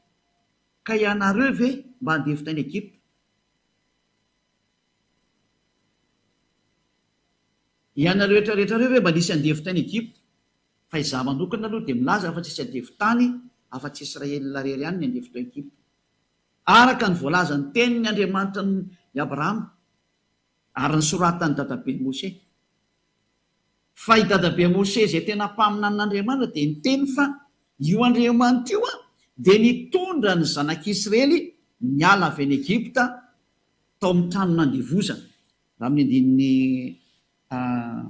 Ka ianareo ve mba andevo tany Egypta? Ianareo rehetra rehetra ireo ve mba nisy andevo tany Egypta? Fa izaho manokana aloha dia milaza fa tsisy andevo tany afa-tsy Israel irery ihany ny andevo tao Egypta. Araka ny voalazan'ny tenin'ny Andriamanitra an'i Abrahama ary nosoratan'i dadabe Moshe. Fa i dadabe Moshe izay tena mpaminanin'Andriamanitra dia niteny fa io Andriamanitra io dia nitondra ny zanak'Israely niala avy any Egypta tao amin'ny trano nandevozana. Raha amin'ny andininy ao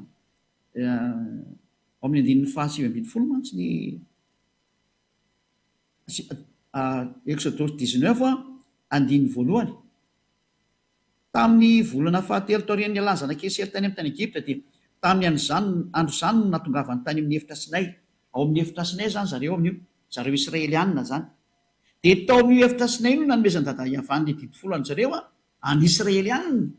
amin'ny andininy faha-19 mantsy ny Eksodosy 19 andininy voalohany. Tamin'ny volana fahatelo taorian'ny nialan'ny zanak'i Israely tany amin'ny tany Egypta, dia tamin'ny andro andro izany no nahatongavany tany amin'ny efitra Sinay. Ao amin'ny efitra Sinay izany zareo amin'io, zareo Israelianina izany. Dia tao amin'io efitra Sinay io no nanomezan'i Dada Yavah ny didy folo an-dry zareo, an'ny Israelianina.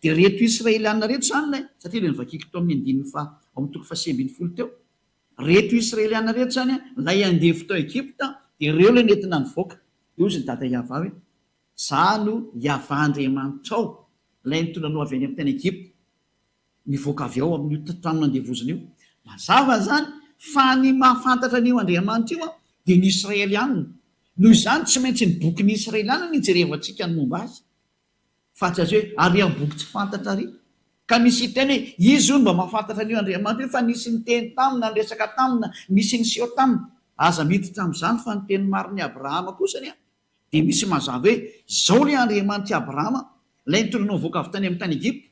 Dia ireto Israelianina ireto izany ilay, satria ilay novakiako tao amin'ny andininy faha, ao amin'ny toko faha-19 teo. Ireto Israelianina ireto izany, ilay andevo tao Egypta, dia ireo ilay nentina nivoaka. Dia hozy ny Dada Yavah hoe, Izaho no Yavah Andriamanitrao, ilay nitondra anao avy any amin'ny tany Egypta, nivoaka avy ao amin'io trano nandevozana io. Mazava izany fa ny mahafantatra an'io Andriamanitra io dia ny Israelianina. Noho izany, tsy maintsy ny bokin'ny Israelianina no ijerevantsika ny momba azy, fa tsy azo hoe ary amin'ny boky tsy fantatra ary. Ka misy hiteny hoe, izy hono mba mahafantatra an'io Andriamanitra io fa nisy niteny taminy na niresaka taminy na nisy niseho taminy. Aza miditra amin'izany fa ny teny marin'i Abrahama kosa anie Dia misy mazava hoe, Izao ilay Andriamanitr'i Abrahama, ilay nitondra anao nivoaka avy tany amin'ny tany Egypta.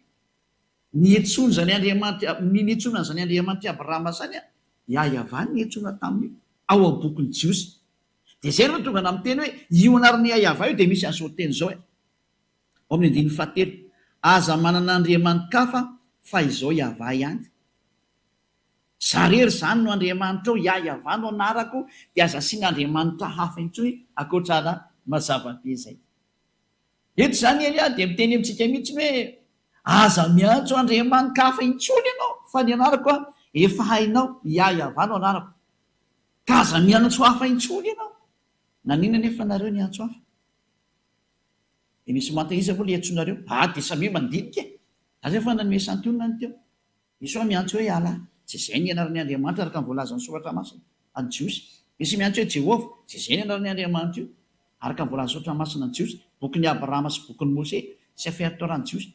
Niantsoana izany Andriamanitra, ny niantsoana an'izany Andriamanitr'i Abrahama izany, dia Yavah no niantsoana tamin'io, ao amin'ny bokin'ny Jiosy. Dia izay no tonga na miteny hoe, io anaran'i Yavah io dia misy an'izao teny izao e. Ao amin'ny andininy fahatelo, Aza manana andriamani-kafa fa izao Yavah ihany. Za rery zany no Andriamanitrao, Yah Yavah no anarako, dia aza asiana Andriamanitra hafa intsony ankoatra ana, mazava be zay. Eto zany Elia dia miteny amintsika mihitsy hoe aza miantso Andriamani-kafa intsony ianao fa ny anarako an efa hainao, Yah Yavah no anarako. Ka aza miantso hafa intsony ianao. Naninona anefa nareo niantso hafa? Dia misy manta iza moa le iantsonareo? Ah dia samia mandinika e! Za zay efa nanome santionany teo. Misy hoa miantso hoe Allah, tsy izay ny anaran'ny Andriamanitra araka ny voalazan'ny Soratra Masina, an'ny Jiosy. Misy miantso hoe Jehovah, tsy izay ny anaran'ny Andriamanitra io, araka ny voalazan'ny Soratra Masina an'ny Jiosy, bokin'i Abrahama sy bokin'i Mose, Sefer Torah an'ny Jiosy.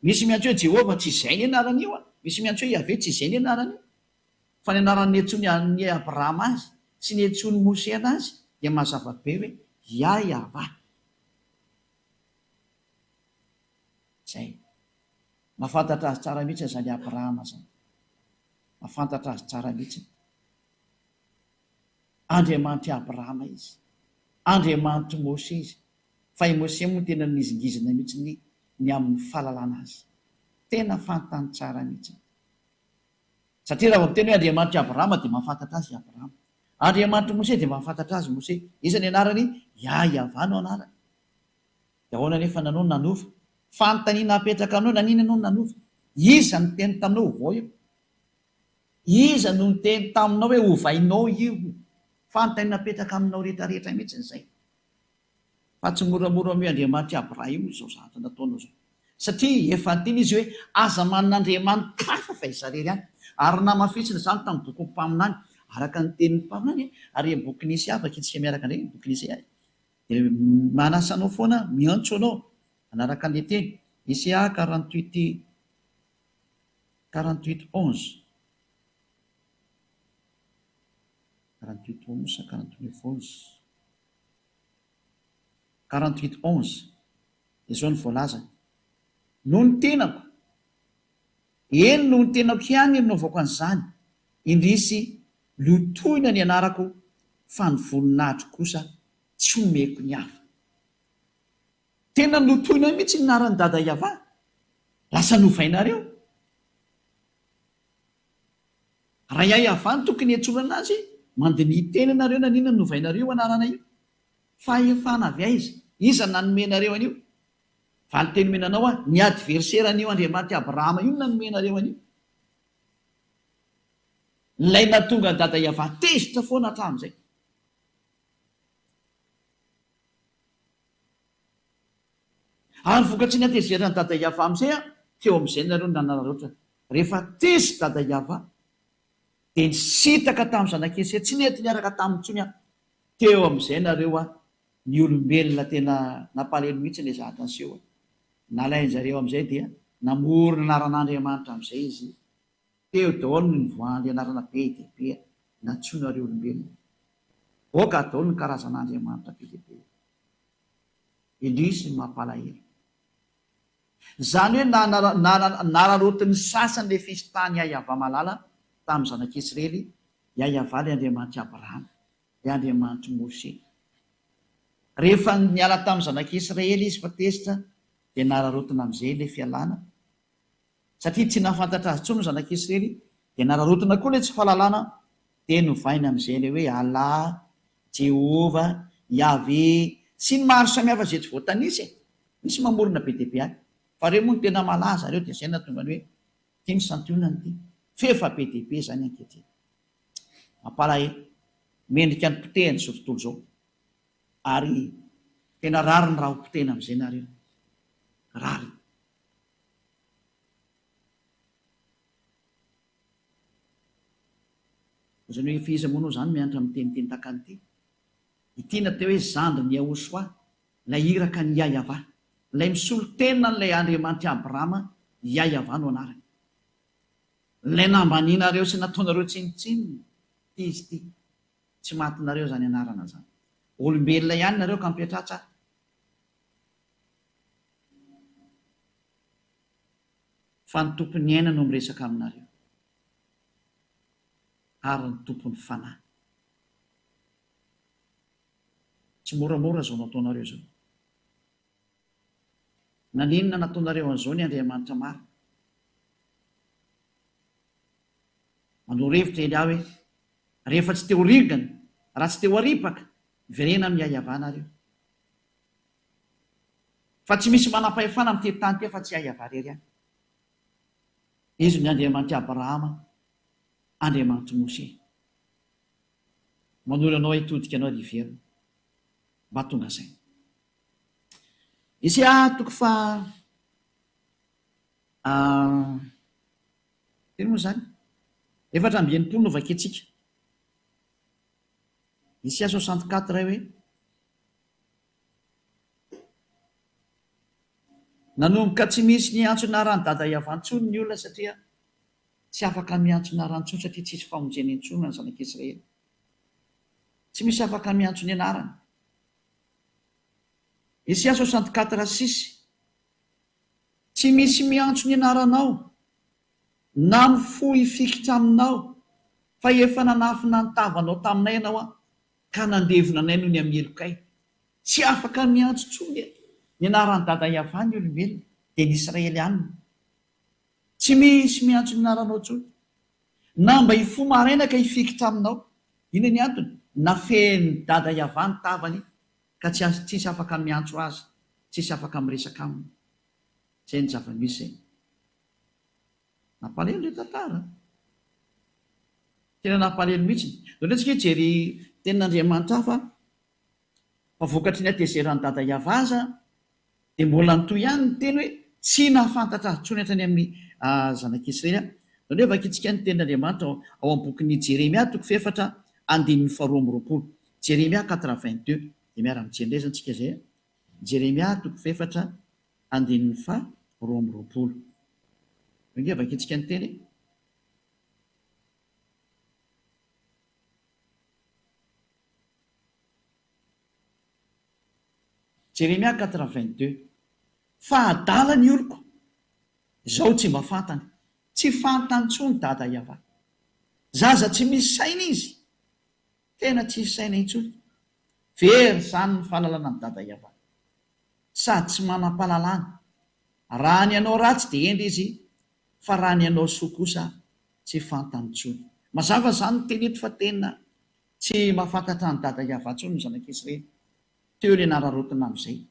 Misy miantso hoe Jehovah, tsy izay ny anaran'io. Misy miantso hoe Yahveh, tsy izay ny anaran'io. Fa ny anaran'ny niantsoan'i an'i Abrahama azy sy niantsoan'i Mose anazy dia mazava be hoe Yah-Yavah. Izay. Mahafantatra azy tsara mihitsy izany Abrahama izany. Mahafantatra azy tsara mihitsy. Andriamanitr'i Abrahama izy. Andriamanitr'i Mose izy. Fa i Mose moa tena nihizingizina mihitsy ny ny amin'ny fahalalana azy. Tena fantany tsara mihitsy. Satria raha vao miteny hoe Andriamanitr'i Abrahama dia mahafantatra azy i Abrahama. Andriamanitr'i Mose dia mahafantatra azy Mose. Iza ny anarany? Yah-Yavah no anarany. Dia ahoana anefa nanao no nanova? Fanontaniana apetraka aminao, naninona ianao no nanova? Iza no niteny taminao ovao io? Iza no niteny taminao hoe ovainao io? Fanontaniana apetraka aminao rehetrarehetra mihitsy izay. Fa tsy moramora omeo Andriamanitr'i Abrahima izao zavatra nataonao izao. Satria efa niteny izy hoe, Aza manana andriamani-kafa fa Izaho irery ihany. Ary namafisiny izany tamin'ny bokin'ny mpaminany, araka ny tenin'ny mpaminany, ary ny bokin'i Isaia, vakintsika miaraka indray ny bokin'i Isaia. Dia manasa anao foana aho, miantso anao, hanaraka an'ilay teny. Isaia 48, 48 11. 48 11 sa 49 11? 48 11. Dia izao no voalazany, Noho ny tenako, eny noho ny tenako ihany no nanaovako an'izany, indrisy lotoina ny anarako fa ny voninahitro kosa tsy omeko ny hafa. Tena lotoina mihitsy ny anaran'i Dada Yavah. Lasa novainareo. Raha Yavah no tokony hiantsoana anazy, mandiniha tena nareo naninona no novainareo io anarana io? Fahefana avy aiza? Iza nanome nareo an'io? Valinteny omena anao aho, ny adversaire an'io Andriamanitr'i Abrahama io no nanome anareo an'io. Ilay nahatonga an'i Dada Yavah tezitra foana hatramin'izay. Ary vokatry ny hatezeran'i Dada Yavah amin'izay an, teo amin'izay nareo no nanararaotra. Rehefa tezitra Dada Yavah, dia nisintaka tamin'ny zanak'Ese, tsy nety niaraka taminy intsony aho. Teo amin'izay nareo an, ny olombelona tena nampalahelo mihitsy ilay zavatra niseho. Nalain-jareo amin'izay dia namorona anaran'Andriamanitra amin'izay izy. Teo daholo no nivoahan'ilay anarana be dia be nantsoinareo olombelona. Boaka daholo ny karazan'Andriamanitra be dia be. Indrisy ny mampalahelo. Izany hoe nararaotin'ny sasany ilay fisintahan'i Yahyahavalala tamin'ny zanak'Israely, Yahyahavah ilay Andriamanitr'i Abrahama, ilay Andriamanitr'i Moshe. Rehefa niala tamin'ny zanak'Israely izy fa tezitra dia nararaotina amin'izay ilay fialana Satria tsy nahafantatra azy intsony ny zanak'Israely, dia nararaotina koa ilay tsy fahalalana, dia novaina amin'izay ilay hoe Allah, Jehovah, Yahveh, sy ny maro samihafa izay tsy voatanisa e! Misy mamorona be dia be any. Fa ireo moa no tena malaza ireo, dia izay no nahatonga ny hoe ity ny santionany ity. F'efa be dia be izany ankehitriny. Mampalahelo. Mendrika ny potehiny izao tontolo izao. Ary tena rariny raha ho potehina amin'izay nareo. Rariny. Izany hoe efa iza moa anao izany mianatra miteniteny tahaka an'ity? Ity no atao hoe zandrin'i Yahoshuah, ilay iraka an'i Yah-Yavah, ilay misolo tena an'ilay Andriamanitr'i Abrahama, Yah-Yavah no anarany. Ilay nambanianareo sy nataonareo tsinontsinona, ity izy ity. Tsy matinareo izany anarana izany. Olombelona ihany nareo ka mipetraha tsara. Fa ny Tompon'ny aina no miresaka aminareo, ary ny Tompon'ny fanahy. Tsy moramora izao nataonareo izao. Naninona nataonareo an'izao ny Andriamanitra marina? Manoro hevitra Elia hoe, Rehefa tsy te ho ringana, raha tsy te ho aripaka, miverena amin'ny Yahweh nareo. Fa tsy misy manam-pahefana amin'ity tany ity afa-tsy i Yavah irery ihany. Izy no Andriamanitr'i Abrahama, Andriamanitr'i Moshe. Manoro anao hitodika anao ary hiverina. Mba tonga saina. Isaia toko faha firy moa izany? 64 no vakintsika. Isaia 64 hoe Nanomboka tsy misy niantso anaran'i Dada Yavah intsony ny olona satria tsy afaka miantso anarany intsony satria tsisy famonjena intsony ho an'ny zanak'Israely. Tsy misy afaka miantso ny anarany. Isaia 64 6 Tsy misy miantso ny anaranao na mifoha hifikitra aminao fa efa nanafina ny tavanao taminay ianao ka nandevona anay noho ny amin'ny helokay. Tsy afaka miantso intsony ny anaran'i Dada Yavah ny olombelona, dia ny Israelianina. Tsy misy miantso ny anaranao intsony. Na mba hifoha maraina ka hifikitra aminao. Inona ny antony? Nafehin'i Dada Yavah ny tavany ka tsy tsisy afaka miantso azy, tsisy afaka miresaka aminy. Izay ny zava-misy izay. Nampalahelo ilay tantara an! Tena nampalahelo mihitsy. Ndao indray tsika hijery tenin'Andriamanitra hafa fa vokatry ny hatezeran'i Dada Yavah aza dia mbola nitohy ihany ny teny hoe tsy nahafantatra azy intsony hatrany amin'ny zanak'Israely aho. Ndao indray vakintsika ny tenin'Andriamanitra ao amin'ny bokin'i Jeremia toko fahefatra andininy faharoa amby roapolo. Jeremia quatre 22. Dia miara-mijery indray izany tsika izay an. Jeremia toko fahefatra andininy faha 22. Ange vakintsika ny teny e. Jeremia quatre 22. Fa adala ny oloko, izao tsy mba fantany. Tsy fantany intsony Dada Yavah. Zaza tsy misy saina izy. Tena tsisy saina intsony. Very izany ny fahalalana an'i Dada Yavah. Sady tsy manam-pahalalana. Raha ny hanao ratsy dia hendry izy fa raha ny hanao soa kosa tsy fantany intsony. Mazava izany ny teny eto fa tena tsy mahafantatra an'i Dada Yavah intsony ny zanak'Israely. Teo ilay nararaotina amin'izay.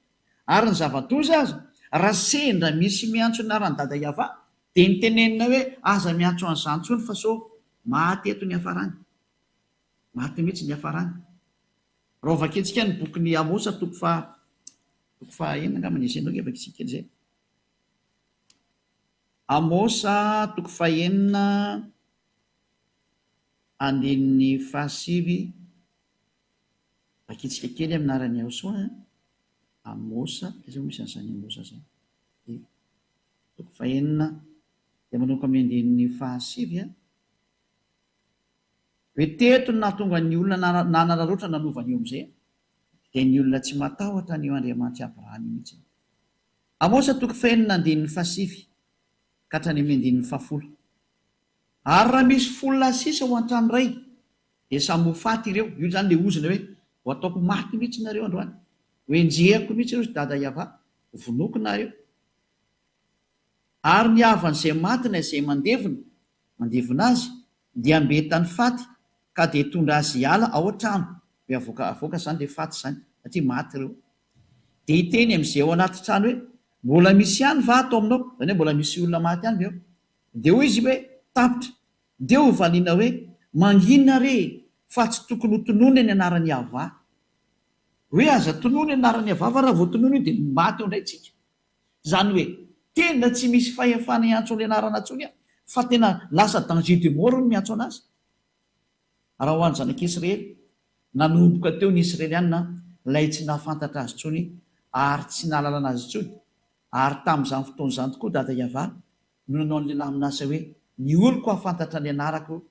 Ary ny zava-doza aza, raha sendra misy miantso ny anaran'i Dada Yavah dia ny tenenina hoe aza miantso an'izany intsony fa sao maty eto ny hiafarany. Maty mihitsy ny hiafarany. Raha hovakintsika ny bokin'i Amosa toko faha toko faha enina angamba ny izay ndao ange vakintsika kely izay. Amosa toko faha enina andininy fahasivy vakintsika kely amin'ny anaran'i Yahosoa a. Amosa, aiza moa misy an'izany Amosa izany? Toko faha enina dia manomboka amin'ny andininy fahasivy a. Hoe teto no nahatonga ny olona nanararaotra nanova an'io amin'izay, dia ny olona tsy matahotra an'io Andriamanitr'i Abrahama io mihitsy. Amosa toko fahenina andininy fahasivy ka hatrany amin'ny andininy fahafolo. Ary raha misy folo lahy sisa ao an-trano iray, dia samy ho faty ireo. Io izany ilay ozona hoe, ho ataoko maty mihitsy nareo androany. Ho enjehiko mihitsy ireo ry Dada Yavah. Ho vonoiko nareo. Ary ny havan'izay maty na izay mandevina, mandevona azy, dia ambetany faty ka dia hitondra azy hiala ao an-trano, hoe avoaka avoaka izany ilay faty izany, satria maty ireo. Dia hiteny amin'izay ao anaty trano hoe, Mbola misy ihany va ato aminao? Izany hoe mbola misy olona maty ihany ve ao? Dia hoy izy hoe, Tapitra. Dia hovaliana hoe, Mangina re, fa tsy tokony hotononina ny anaran'i Yavah. Hoe aza tononina ny anaran'i Yavah fa raha vao tononina io dia maty eo indray tsika. Izany hoe tena tsy misy fahefana hiantso an'ilay anarana intsony aho fa tena lasa danger de mort ny miantso an'azy. Raha ho an'ny zanak'Israely, nanomboka teo ny Israeliana ilay tsy nahafantatra azy intsony ary tsy nahalalana azy intsony, ary tamin'izany fotoana izany tokoa Dada Yavah no nanao an'ilay lamin'asa hoe ny oloko hahafantatra ny anarako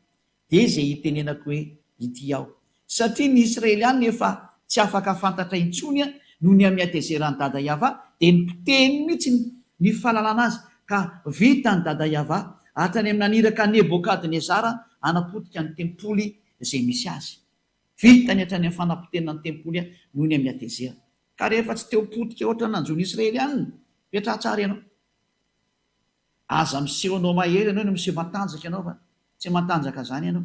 dia izay hitenenako hoe, Ity aho. Satria ny Israeliana efa tsy afaka fantatra intsony noho ny amin'ny hatezeran'i Dada Yavah, dia nipotehiny mihitsy ny fahalalana azy, ka vitan'i Dada Yavah hatrany amin'ny naniraka an'i Nebokadnezara hanapotika ny tempoly izay misy azy. Vitany hatrany amin'ny fanapotehana ny tempoly noho ny amin'ny hatezerana. Ka rehefa tsy te ho potika ohatran'ny nanjo ny Israeliana, mipetraha tsara ianao. Aza miseho anao mahery ianao no miseho matanjaka ianao fa tsy matanjaka zany ianao.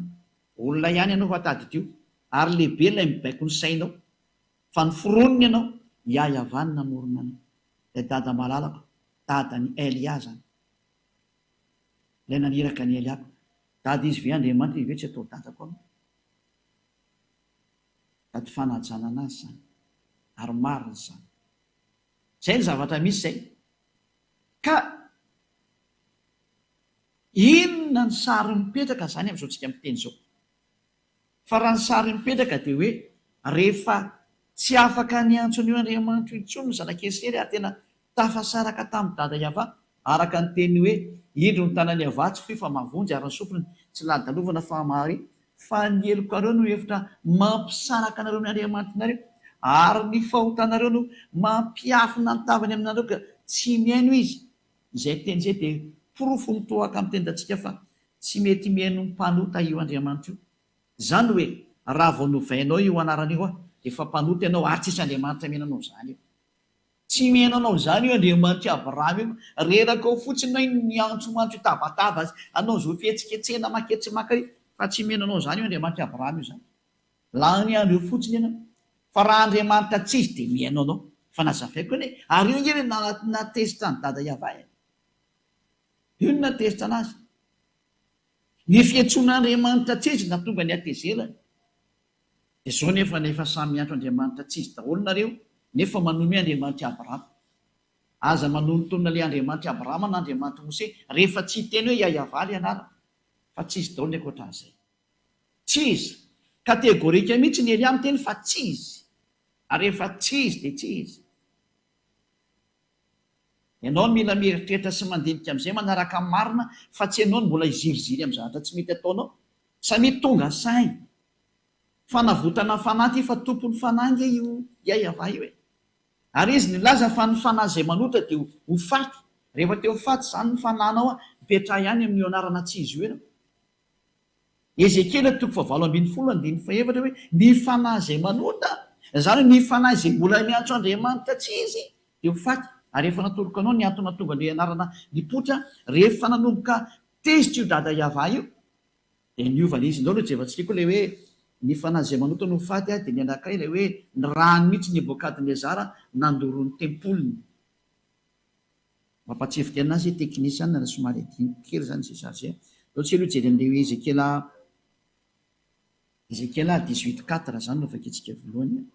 Olona ihany ianao fa tadidio ary lehibe ilay mibaiko ny sainao fa ny foroniny ianao Yah Yavah no namorona anao. Ilay dada malalako, dadan'i Elia zany. Ilay naniraka an'i Elia ko. Dada izy ve Andriamanitra izy ve tsy atao dada koa moa? Sady fanajana anazy zany. Ary marina izany. Zay ny zavatra misy zay. Ka inona ny sary mipetraka zany amin'izao tsika miteny izao? Fa raha ny sary mipetraka dia hoe rehefa tsy afaka niantso an'io Andriamanitra io intsony ny zanak'Israely ary tena tafasaraka tamin'i Dada Yavah araka ny teniny hoe indro ny tanan'i Yavah tsy fohy fa mahavonjy ary ny sofiny tsy lalodalovana fa mahare Fa ny helokareo no hevitra mampisaraka anareo amin'ny Andriamanitrareo, ary ny fahotanareo no mampiafina ny tavany aminareo ka tsy mihaino Izy. Izay teny izay dia porofo mitohaka amin'ny tendantsika fa tsy mety mihaino mpanota io Andriamanitra io. Izany hoe raha vao novainao io anarana io dia. Dia efa mpanota ianao ary tsisy Andriamanitra mihaino anao izany eo. Tsy mihaino anao izany io Andriamanitr'i Abrahama io. Reraka ao fotsiny ianao iny miantsoantso hitabataba azy, hanao izao fihetsiketsehana maketsy maka io, fa tsy mihaino anao izany io Andriamanitr'i Abrahama io izany. Lany andro eo fotsiny ianao. Fa raha Andriamanitra tsy izy dia mihaino anao. Fa nazavaiko anie. Ary io ange ilay nahatezitra an'i Dada Yavah e. Io no nahatezitra anazy. Ny fiantsoan'Andriamanitra tsy izy nahatonga ny hatezerany. Dia izao nefa na efa samy miantso Andriamanitra tsy izy daholo nareo nefa manome Andriamanitr'i Abrahama. Aza manonontonona ilay Andriamanitr'i Abrahama na Andriamanitr'i Mose rehefa tsy hiteny hoe Yayavah ilay anarana. Fa tsy izy daholo ny ankoatran'izay. Tsy izy. Kategorika mihitsy ny Elia miteny fa tsy izy. Ary rehefa tsy izy dia tsy izy. Ianao no mila mieritreritra sy mandinika amin'izay manaraka ny marina fa tsy ianao no mbola hiziriziry amin'ny zavatra tsy mety ataonao. Samia tonga saina. Fanavotana ny fanahy ity fa tompon'ny fanahy ange io Yayavah io e. Ary izy nilaza fa ny fanahy izay manota dia ho faty. Rehefa te ho faty izany ny fanahinao, mipetraha ihany amin'io anarana tsy izy io ianao. Ezekiela toko fahavalo ambinifolo andininy fahefatra hoe, Ny fanahy izay manota, izany hoe ny fanahy izay mbola miantso Andriamanitra tsy izy, dia ho faty. Ary efa natoroko anao ny antony nahatonga an'ilay anarana nipoitra, rehefa nanomboka tezitra io Dada Yavah io, dia niova ilay izy. Ndao aloha jerevantsika koa ilay hoe, Ny fanahy izay manota no ho faty, dia ny anankiray ilay hoe, Ny rany mihitsy Nebokadnezara nandoro ny tempoliny. Mampatsiahy anazy hoe teknisiana raha somary adinoko kely izany izay sary izay. Ndao tsika aloha hijery an'ilay hoe Ezekiela Ezekiela 18 quatre izany no vakintsika voalohany.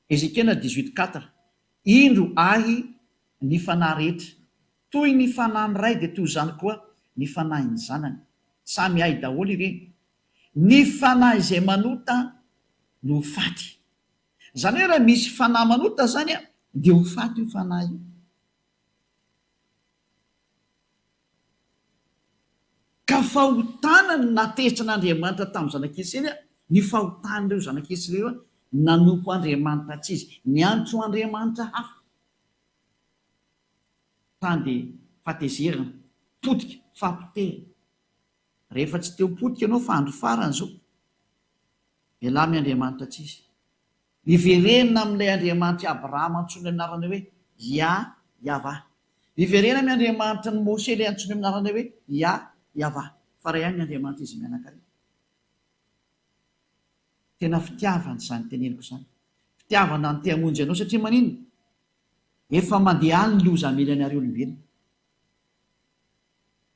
Ezekiela 18 quatre Indro ahy ny fanahy rehetra, toy ny fanahin'ny Ray dia toy izany koa ny fanahin'ny Zanany. Samy ahy daholo ireny. Ny fanahy izay manota no ho faty. Izany hoe raha misy fanahy manota izany dia ho faty io fanahy io. Ka fahotana no nahatezitran'Andriamanitra tamin'ny zanak'Israely, ny fahotan'ireo zanak'Israely ireo nanompo andriamanitra tsy izy, niantso andriamanitra hafa. Tany dia fahatezerana, potika, fahapotehana. Rehefa tsy te ho potika ianao fa andro farany izao, mialà amin'ny Andriamanitra tsy izy. Miverena amin'ilay Andriamanitr'i Abrahama antsoina amin'ny anarana hoe Yah Yavah. Miverena amin'ny Andriamanitry ny Mose ilay antsoina amin'ny anarana hoe Yah Yavah. Fa iray ihany ny Andriamanitra izy mianakavy. Tena fitiavana izany teneniko izany. Fitiavana ny te hamonjy anao satria maninona? Efa mandeha any ny loza hamely anareo olombelona.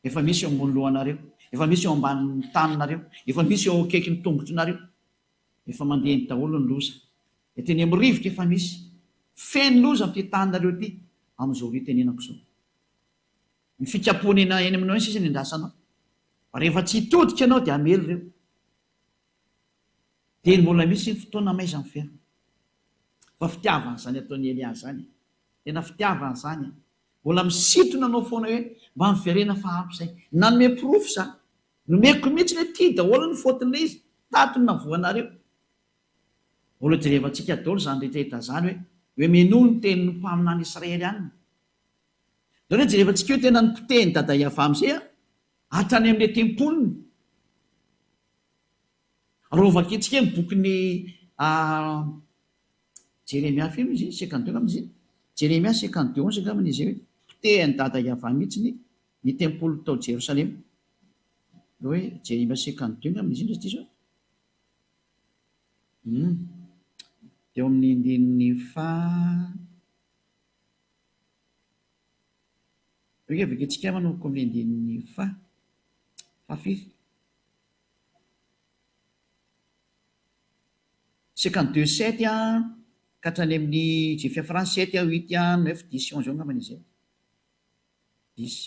Efa misy eo ambony lohanareo, efa misy eo ambanin'ny taninareo, efa misy eo akaikin'ny tongotrinareo. Efa mandeha eny daholo ny loza. Eto eny amin'ny rivotra efa misy. Feno loza amin'ity taninareo ity amin'izao ora itenenako izao. Ny fikapohana eny eny aminao eny sisa no iandrasanao. Fa rehefa tsy hitodika ianao dia hamely ireo. Dia mbola misy ny fotoana amaiza miverina. Fa fitiavana izany ataon'i Elia izany e. Tena fitiavana izany e. Mbola misintona anao foana hoe mba miverena fa ampy izay. Nanome porofo za. Nomeko mihitsy hoe ty daholo ny faute-n'ilay izy, tato no navoanareo. Mbola jerevantsika daholo izany rehetra rehetra izany hoe hoe minoa ny tenin'ny mpaminany Israely any. Izany hoe jerevantsika hoe tena nopotehin'i Dada Yavah amin'izay an, hatrany amin'ilay tempoliny. Raha ho vakintsika ny bokin'i Jeremia firy moa izy iny? Cinquante deux angamba izy iny? Jeremia cinquante deux onze angamba izy hoe potehin'i Dada Yavah mihitsy ny ny tempoly tao Jerosalema. Ilay hoe Jeremia cinquante deux angamba izy iny raha tsy diso aho. Hum. Teo amin'ny andininy faha Eo vakintsika manomboka amin'ny andininy faha fahafiry? 52 sept an, ka hatrany amin'ny izay fiafarany sept an, huit an, neuf, dix, onze eo angambany izay. Dix.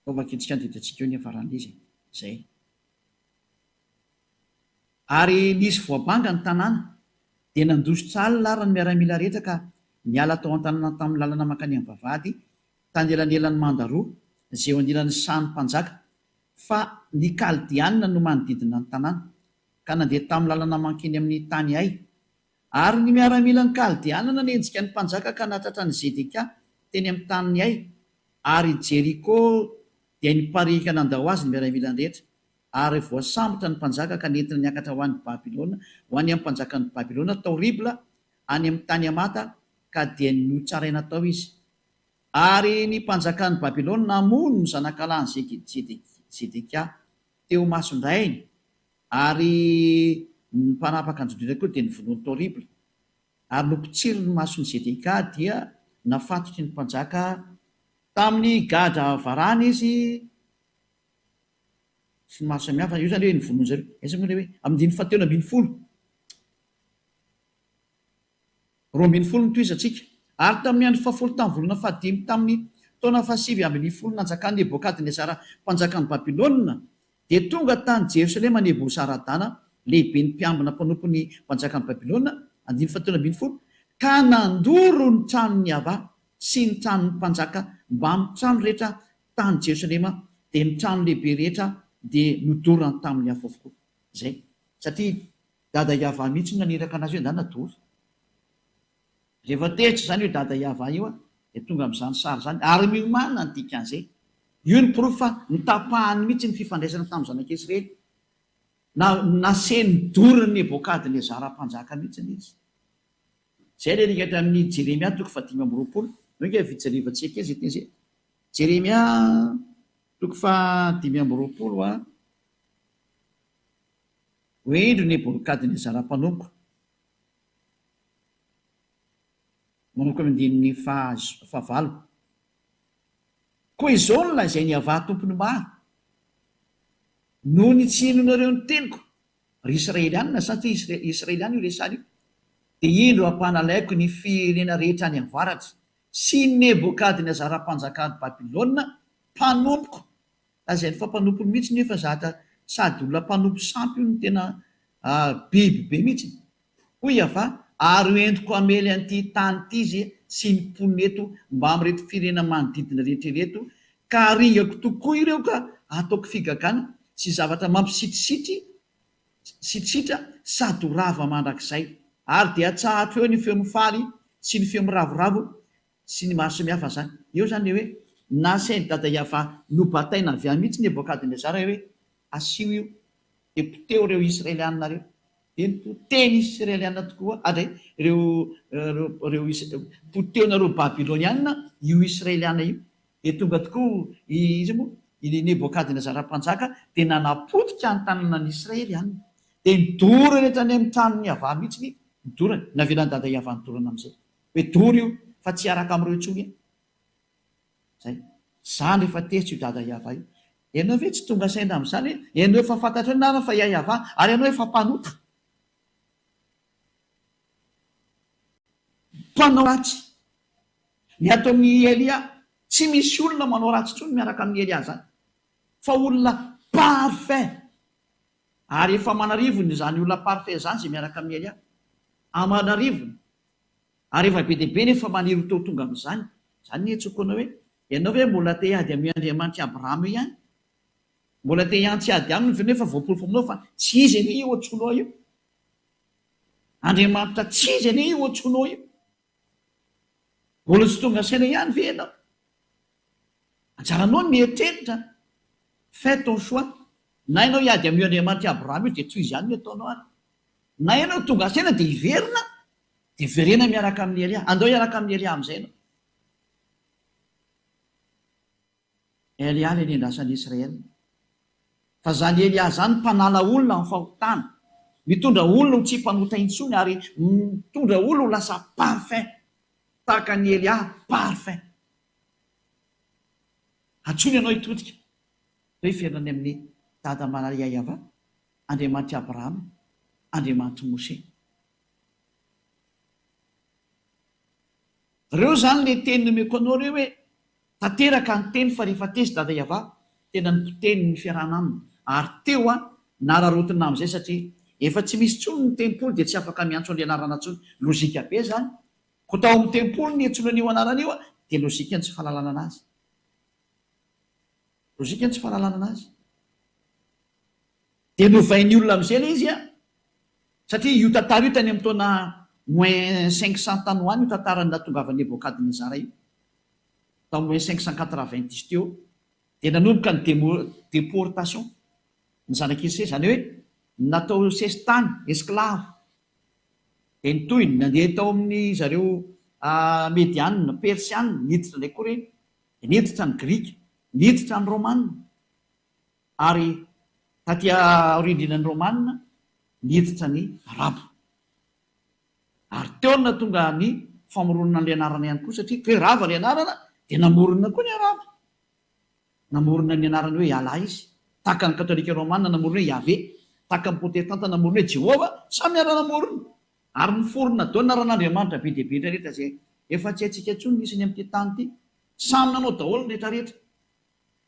Vao vakintsika ny didantsika eo ny hiafaran'ilay izy e. Izay. Ary nisy voabanga ny tanàna, dia nandositra alina ary ny miaramila rehetra ka niala tao an-tanàna tamin'ny lalana mankany amin'ny vavahady tany elanelan'ny manda roa, izay eo anilan'ny sahan'ny mpanjaka, fa ny Kaldeana no manodidina ny tanàna, ka nandeha tamin'ny lalana mankeny amin'ny tany Ay. Ary ny miaramilan'ny Kaldeana nanenjika ny mpanjaka ka nahatratra an'i Zedekia teny amin'ny tanin'i Ay, ary i Jeriko dia nipariaka nandao azy ny miaramilany rehetra, ary voasambotra ny mpanjaka ka nentina niakatra ho any Babylona, ho any amin'ny mpanjakan'i Babylona tao Ribla, any amin'ny tany Hamata, ka dia notsaraina tao izy. Ary ny mpanjakan'i Babylona namono ny zanakalahin'i Zedekia teo imason-drainy, Ary ny mpanapaka an'i Jodia koa dia novonoiny tao Ribla, ary nopotsiriny ny mason'i Zedekia, dia nafatotry ny mpanjaka tamin'ny gadra varahina izy sy ny maro samihafa. Io izany hoe novonoin-dry zareo. Aiza moa ilay hoe amin'ny andininy fahatelo ambin'ny folo? 12 no tohizantsika. Ary tamin'ny andro fahafolo tamin'ny volana fahadimy tamin'ny taona fahasivy ambin'ny folo nanjakan'i Nebokadnezara mpanjakan'i Babylona, dia tonga tany Jerosalema Nebozaradana, lehiben'ny mpiambina mpanompon'ny mpanjakan'i Babylona, andininy fahatelo ambin'ny folo, ka nandoro ny tranon'i Yavah sy ny tranon'ny mpanjaka mbamin'ny trano rehetra tany Jerosalema, dia ny trano lehibe rehetra dia nodorany tamin'ny afo avokoa. Izay, satria Dada Yavah mihitsy no naniraka anazy hoe ndana dory. Rehefa tezitra izany io Dada Yavah io dia tonga amin'izany sary izany ary miomàna ny dikan'izay. Io ny porofo fa notapahany mihitsy ny fifandraisana tamin'ny zanak'Israely. Na nasehiny dorin'i Nebokadnezara mpanjaka mihitsy izy. Izay ilay nikatra amin'i Jeremia toko faha-25. Io ange fijerevantsika izay teny izay. Jeremia toko faha-25 a. Hoe indro Nebokadnezara mpanompoko, manomboka amin'ny andininy fahavalo. Koa izao no lazain'i Yavah Tompon'ny maro, Noho ny tsy hinoanareo ny teniko, ry Israelianina, satria Israeliana io resahana io, dia indro hampanalaiko ny firenena rehetra any avaratra, sy Nebokadnezara mpanjakan'i Babylona, mpanompoko, Lazainy fa mpanompony mihitsy nefa zatra sady olona mpanompo sampy io no tena biby be mihitsy. Hoy Yavah, ary ho entiko hamely an'ity tany ity izy sy ny mponina eto mbamin'ireto firenena manodidina rehetra ireto, ka haringako tokoa ireo ka hataoko figagana sy zavatra mampisitrisitritra sitritra sady ho rava mandrakizay. Ary dia hatsahatro eo ny feo mifaly sy ny feo miravoravo sy ny maro samihafa zany. Eo zany le hoe nasain'i Dada Yavah nobataina avy any mihitsy Nebokadnezara hoe asio io de poteho ireo Israelianina reo. De nipotehiny Israelianina tokoa adray ireo ireo poteho nareo Babylonianina io Israelianina io. De tonga tokoa i iza moa i Nebokadnezara mpanjaka de nanapotika ny tananan'i Israelianina. De nidorany hatrany amin'ny tranon'i Yavah mihitsy nidorany. Navelan'i Dada Yavah nidorana amin'izay. Hoe dory io fa tsy hiaraka amin'ireo intsony e! Zay. Zany rehefa tezitra io dada Yavah io. Ianao ve tsy tonga saina amin'izany hoe ianao efa fantatrao ny anarany fa i Yavah ary ianao efa mpanota. Mpanao ratsy. Ny ato amin'i Elia, tsy misy olona manao ratsy intsony miaraka amin'i Elia zany. Fa olona parfait. Ary efa aman'arivony izany olona parfait izany izay miaraka amin'i Elia. Aman'arivony. Ary efa be dia be nefa maniry ho teo tonga amin'izany. Izany no iantsoako anao hoe, ianao ve mbola te hiady amin'io Andriamanitr'i Abrahama io ihany? Mbola te hiantsy hiady aminy ve nefa voaporofo aminao fa tsy izy anie io antsoinao io? Andriamanitra tsy izy anie io antsoinao io? Mbola tsy tonga saina ihany ve ianao? Anjaranao ny mieritreritra. Fais ton choix. Na ianao hiady amin'io Andriamanitr'i Abrahama io dia tohizo ihany ny ataonao ary. Na ianao tonga saina dia hiverina, dia verena miaraka amin'i Elia. Andao hiaraka amin'i Elia amin'izay ianao. Elia ilay nendrasan'i Israel. Fa izany Elia izany mpanala olona amin'ny fahotana, mitondra olona ho tsy mpanota intsony ary mitondra olona ho lasa parfait, tahaka an'i Elia parfait. Antsoina ianao hitodika, hoe hiverina any amin'i Dada Maria Yavah, Andriamanitr'i Abrahama, Andriamanitr'i Moshe. Reo zany le teny nomeko anao reo hoe tanteraka ny teny fa rehefa tezitra dada Yavah tena nipotehiny ny fiarahana aminy ary teo an nararaotina amizay satria efa tsy misy tsony ny tempoly dia tsy afaka miantso anle anarana tsony lozika be zany ko tao amin'ny tempoly niantsoana an'io anarana io dia lozika ny tsy fahalalana anazy lozika ny tsy fahalalana anazy dia novain'ny olona amizay le izy an satria io tantara io tany amin'ny taona. Moins 500 tany ho any io tantaran'ny nahatongavan'i Nebokadnezara io. Tao moins 590 teo dia nanomboka ny déportation ny zanak'i Israely, izany hoe natao sesitany, esclave. Dia ny tohiny, nandeha tao amin'ny zareo Mediana, Persiana, niditra indray koa ireny, dia niditra ny Grika, niditra ny Romana, ary taty aoriandrinan'ny Romana, niditra ny Arabo. Ary teo no nahatonga ny famoronana an'ilay anarana ihany koa, satria toe rava ilay anarana, dia namorona koa ny Arabo. Namorona ny anarany hoe Allah izy, tahaka ny Katolika Romana namorona hoe Yahvé, tahaka ny Protestanta namorona hoe Jehovah, samy niara-namorona. Ary niforona daholo ny anaran'Andriamanitra be dia be rehetra izay efa tsy haintsika intsony ny isany amin'ity tany ity. Samy nanao daholo ny rehetra rehetra.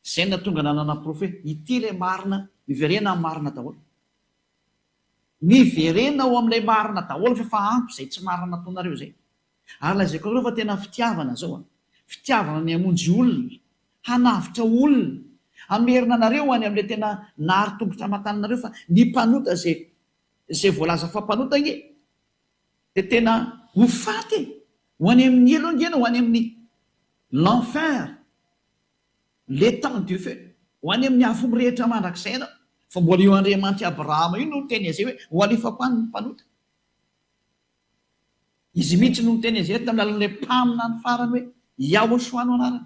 Izay no nahatonga nanana porofo hoe ity ilay marina, miverena amin'ny marina daholo. Miverena ao amin'ilay marina daholo fa efa ampy izay tsy marina nataonareo izay. Ary lazaiko anareo fa tena fitiavana zao an! Fitiavana ny hamonjy olona, hanavotra olona, hamerina anareo any amin'ilay tena nahary tongotra aman-tananareo fa ny mpanota izay izay voalaza fa mpanota ange dia tena ho faty e! Ho any amin'ny helo ange ianao, ho any amin'ny l'enfer, l'étang du feu, ho any amin'ny afo mirehitra mandrakizay ianao, fa mbola io Andriamanitr'i Abrahama io no niteny an'izay hoe ho alefako any ny mpanota. Izy mihitsy no niteny an'izay tamin'ny alalan'ilay mpaminany farany hoe Yahoshua no anarany.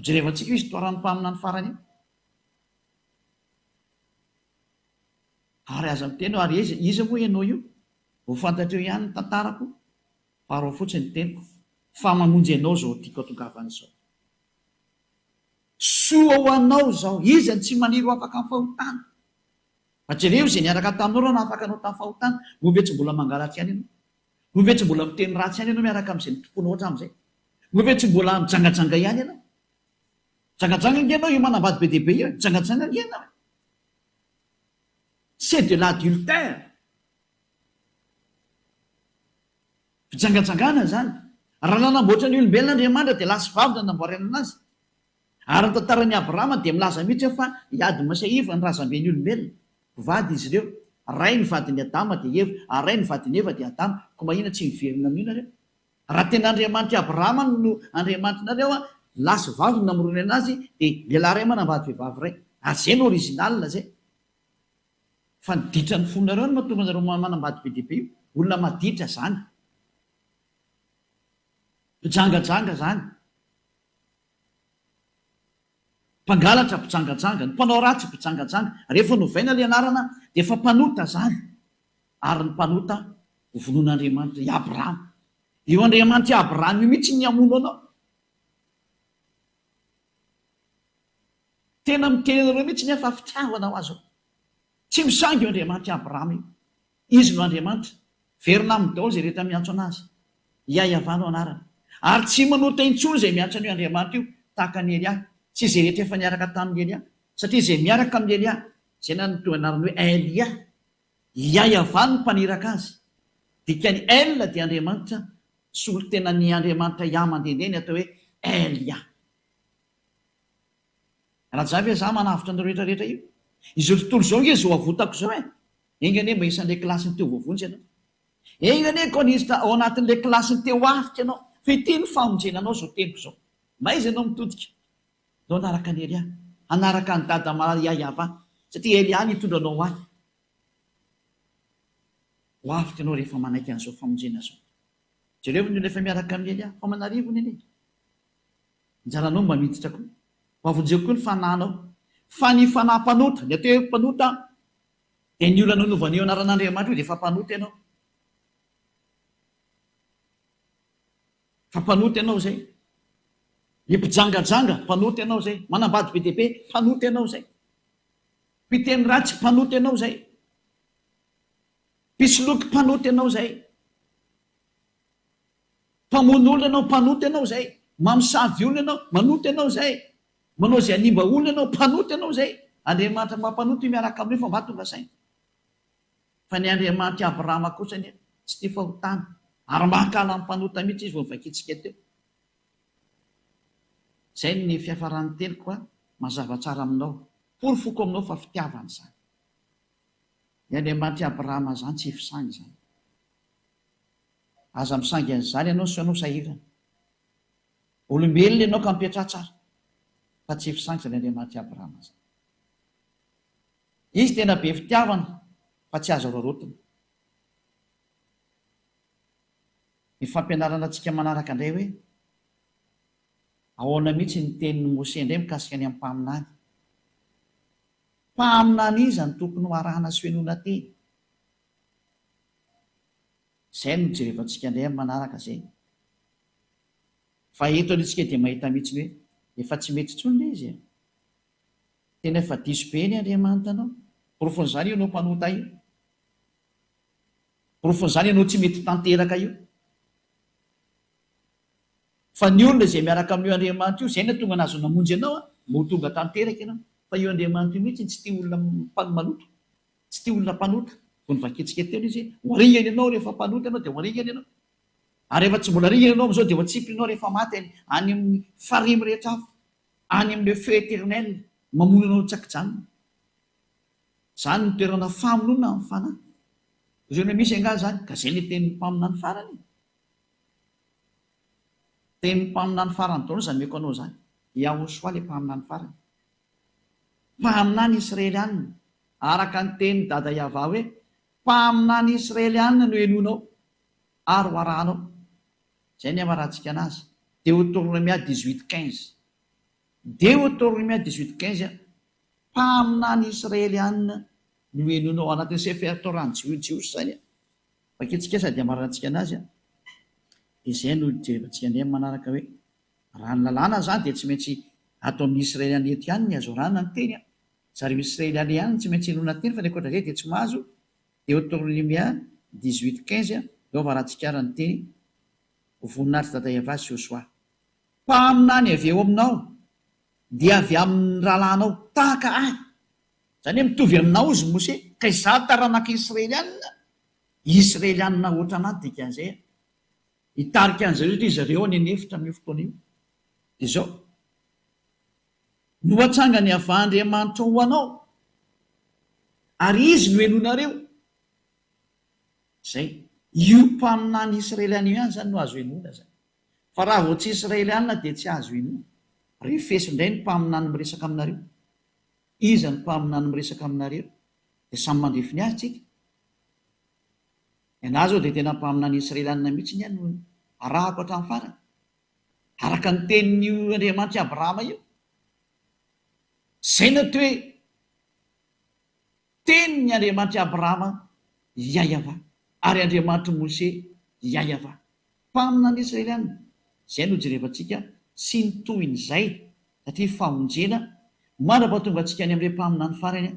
Hojerevantsika io histoiran'ny mpaminany farany io. Ary aza miteny hoe ary iza, iza moa ianao io? Ho fantatreo ihany ny tantarako, fa arao fotsiny ny teniko, fa mamonjy anao izao tiako hatongavana izao. Soa ho anao izao, iza no tsy maniry ho afaka amin'ny fahotana? Fa jereo izay niaraka taminao raha nahafaka anao tamin'ny fahotana, moa ve tsy mbola mangalatra ihany ianao? Moa ve tsy mbola miteny ratsy ihany ianao miaraka amin'izay nitompoanao hatramin'izay? Moa ve tsy mbola mijangajanga ihany ianao? Mijangajanga ange ianao io manambady be dia be io e! Mijangajanga ange ianao e! C'est de l'adultère! Fijangajangana izany. Raha nanamboatra ny olombelona Andriamanitra dia lahy sy vavy no nanamboarana anazy. Ary ny tantaran'i Abrahama dia milaza mihitsy fa i Adama sy Eva ny razamben'ny olombelona. Mpivady izy ireo. Ray ny vadin'i Adama dia Eva, ary ray ny vadin'i Eva dia Adama. Koa mahina tsy miverina amin'io nareo? Raha tena Andriamanitr'i Abrahama no Andriamanitrinareo, lahy sy vavy no namoronana azy, dia lehilahy iray manambady vehivavy iray. Ary izay no original izay. Fa ny ditran'ny fonareo no mahatonga anareo manambady be dia be io. Olona maditra izany. Mpijangajanga izany. Mpangalatra mpijangajanga, ny mpanao ratsy mpijangajanga, rehefa novaina ilay anarana dia efa mpanota izany, ary ny mpanota ho vonoin'Andriamanitra, i Abrahama. Io Andriamanitr'i Abrahama io mihitsy ny hamono anao. Tena miteny anareo mihitsy ny aho fa fitiavana ho azy io. Tsy misangy io Andriamanitr'i Abrahama io. Izy no Andriamanitra. Verina aminy daholo izay rehetra miantso an'Azy. Iaiavah no anarany. Ary tsy manota intsony izay miantso an'io Andriamanitra io, tahaka an'i Elia. Tsy izay rehetra efa niaraka tamin'i Elia. Satria izay miaraka amin'i Elia, izay na ny anarany hoe Elia, Iaiavah no mpaniraka azy. Dikan'ny El dia Andriamanitra, solontenan'ny Andriamanitra Yah mandehandeha ny atao hoe Elia. Raha ve za manavotra an'ireo rehetra rehetra io? Izao tontolo izao ange izao avotako izao e! Enga anie mba isan'ilay kilasin'ny teo voavonjy ianao. Enga anie koa niditra ao anatin'ilay kilasin'ny teo afika ianao, fa ity no famonjena anao izao teniko izao. M'aiza ianao mitodika? Ndao hanaraka an'i Elia. Hanaraka an'i Dada Maria Yava, satria Elia no hitondra anao ho ahy. Ho avotra ianao rehefa manaiky an'izao famonjena izao. Jereo ny olona efa miaraka amin'i Elia, fa aman'arivony anie. Anjaranao mba miditra koa. Mba vonjeo koa ny fanahinao. Fa ny fanahy mpanota, ny atao hoe mpanota dia ny olona nanaovana io anaran'Andriamanitra io dia efa mpanota ianao. Fa mpanota ianao izay. Ny mpijangajanga, mpanota ianao izay. Manambady be dia be, mpanota ianao izay. Mpiteny ratsy, mpanota ianao izay. Mpisoloky, mpanota ianao izay. Mpamono olona ianao, mpanota ianao izay. Mamosavy olona ianao, manota ianao izay. Manao izay hanimba olona ianao, mpanota ianao izay. Andriamanitra mampanota io miaraka aminao io fa mba tonga saina. Fa ny Andriamanitr'i Abrahama kosa anie tsy tia fahotana ary mankahala ny mpanota mihitsy izy vao novakintsika teo. Izay ny fiafaran'ny teniko a, mazava tsara aminao. Porofoko aminao fa fitiavana izany. Ny Andriamanitr'i Abrahama izany tsy fisangy izany. Aza misangy an'izany ianao sao ianao sahirana. Olombelona ianao ka mipetraha tsara fa tsy fisangy izany Andriamanitr'i Abrahama izany. Izy tena be fitiavana fa tsy azo araraotina. Ny fampianarana antsika manaraka indray hoe ahoana mihitsy ny tenin'i Mose indray mikasika ny ampaminany. Mpaminany iza no tokony ho arahana sy henoina teny? Izay no jerevantsika indray amin'ny manaraka izay. Fa eto aloha isika dia mahita mihitsy ny hoe efa tsy mety intsony ilay izy e. Tena efa diso be ny Andriamanitra anao. Porofon'izany io ianao mpanota io. Porofon'izany ianao tsy mety tanteraka io. Fa ny olona izay miaraka amin'io Andriamanitra io, izay no tonga nahazo namonjy anao, mba ho tonga tanteraka ianao. Fa io Andriamanitra io mihitsy tsy tia olona maloto, tsy tia olona mpanota. Vao novakintsika teo ilay izy hoe, ho aringana ianao rehefa mpanota ianao dia ho aringana ianao. Ary rehefa tsy mbola aringana ianao amin'izao dia ho atsipiny ianao rehefa maty any, any amin'ny farihy mirehitra afo, any amin'ilay feu éternel mamono anao tsy an-kijanona. Izany no toerana famonoana ny fanahy. Ireo no misy angaha izany? Ka izay ilay tenin'ny mpaminany farany e. Tenin'ny mpaminany farany daholo izany omeko anao izany. Yahoshua ilay mpaminany farany. Mpaminany Israelianina, araka ny tenin'i Dada Yavah hoe, Mpaminany Israelianina no henoinao ary ho arahanao. Izay ny hamarantsika anazy. Deotornomia dix-huit quinze. Deotornomia dix-huit quinze, Mpaminany Israelianina no henoinao ao anatin'ny Sefer Torah ny Jiosy izany. Vakintsika sady hamarantsika anazy an. Dia izay no hijerevantsika indray amin'ny manaraka hoe, raha ny lalàna izany dia tsy maintsy ato amin'ny Israeliana eto ihany ny azo arahana ny teny an. Zareo Israeliana ihany no tsy maintsy henoina teny fa ny ankoatra izay dia tsy mahazo, Deoteronomia dix-huit quinze, eo avarantsika ary ny teny, Ho voninahitr'i Dada Yavah sy Josoa. Mpaminany avy eo aminao dia avy amin'ny rahalahinao tahaka ahy. Izany hoe mitovy aminao izy Mose, ka izaho taranaka Israelianina, Israelianina ohatranà dikan'izay an. Hitarika an'izareo satria zareo any an'efitra amin'io fotoana io. Dia izao, no hatsangany Yavah Andriamanitrao ho anao, ary Izy no henoinareo. Izay. Io mpaminany Israeliana io ihany izany no azo henoina izany. Fa raha vao tsy Israeliana dia tsy azo inoana. Refeso indray ny mpaminany miresaka aminareo. Iza ny mpaminany miresaka aminareo? Dia samy mandrefy ny azy tsika. Ny anah zao dia tena mpaminany Israeliana mihitsy ny ahy no arahako hatramin'ny farany. Araka ny tenin'io Andriamanitr'i Abrahama io. Izay no atao hoe Tenin' ny Andriamanitr'i Abrahama Yayavah, ary Andriamanitr'i Mose Yayavah. Mpaminany Israeliana. Izay no jerevantsika sy ny tohin'izay, satria famonjena mandra-pahatonga antsika any amin'ilay mpaminany farany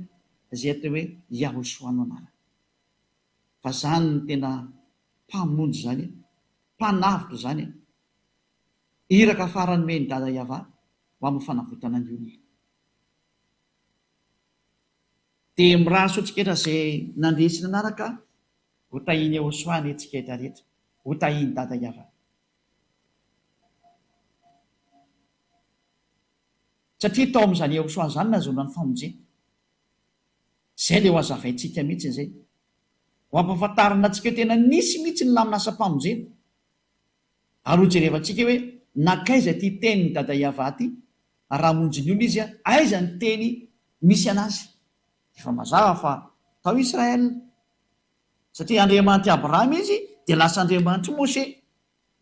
izay atao hoe Yahoshuah no anarany. Fa izany no tena mpamonjy izany, mpanavotra izany, iraka farany nomen'i Dada Yavah ho amin'ny fanavotana ny olona. Dia mirary soa antsika rehetra izay nandeha sy nanaraka, ho tahian'i Yehosua anie tsika rehetra rehetra, ho tahian'i Dada Yavah. Satria tao amin'izany Yehosua izany nahazoana ny famonjena. Izay ilay ho hazavaintsika mihitsy izay. Ho ampahafantarina antsika hoe tena nisy mihitsy ny lamin'asam-pamonjena. Ary ho jerevantsika hoe nankaiza ity tenin'i Dada Yavah ity, raha hamonjy ny olona izy, aiza ny teny misy anazy? Efa mazava fa tao Israël. Satria Andriamanitr'i Abrahama izy, dia lasa Andriamanitr'i Moshe.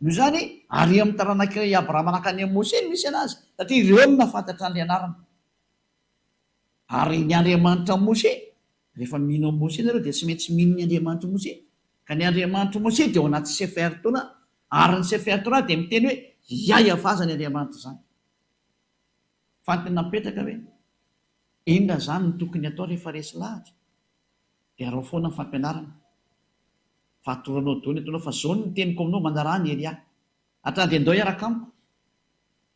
Noho izany, ary amin'ny taranak'i Abrahama nankany amin'i Moshe no misy anazy, satria ireo no nahafantatra an'ilay anarana. Ary ny Andriamanitra Moshe, rehefa mino an'i Moshe nareo dia tsy maintsy mino ny Andriamanitr'i Moshe. Ka ny Andriamanitr'i Moshe dia ao anaty Sefer Torah, ary ny Sefer Torah dia miteny hoe Yahweh izany Andriamanitra izany. Fa ny tena mipetraka hoe, inona izany no tokony atao rehefa resy lahatra? Dia araho foana ny fampianarana. Fa atoro anao daholo ny ataonao fa izao no teniko aminao, manaraha an'i Elia. Hatrany dia ndao hiaraka amiko.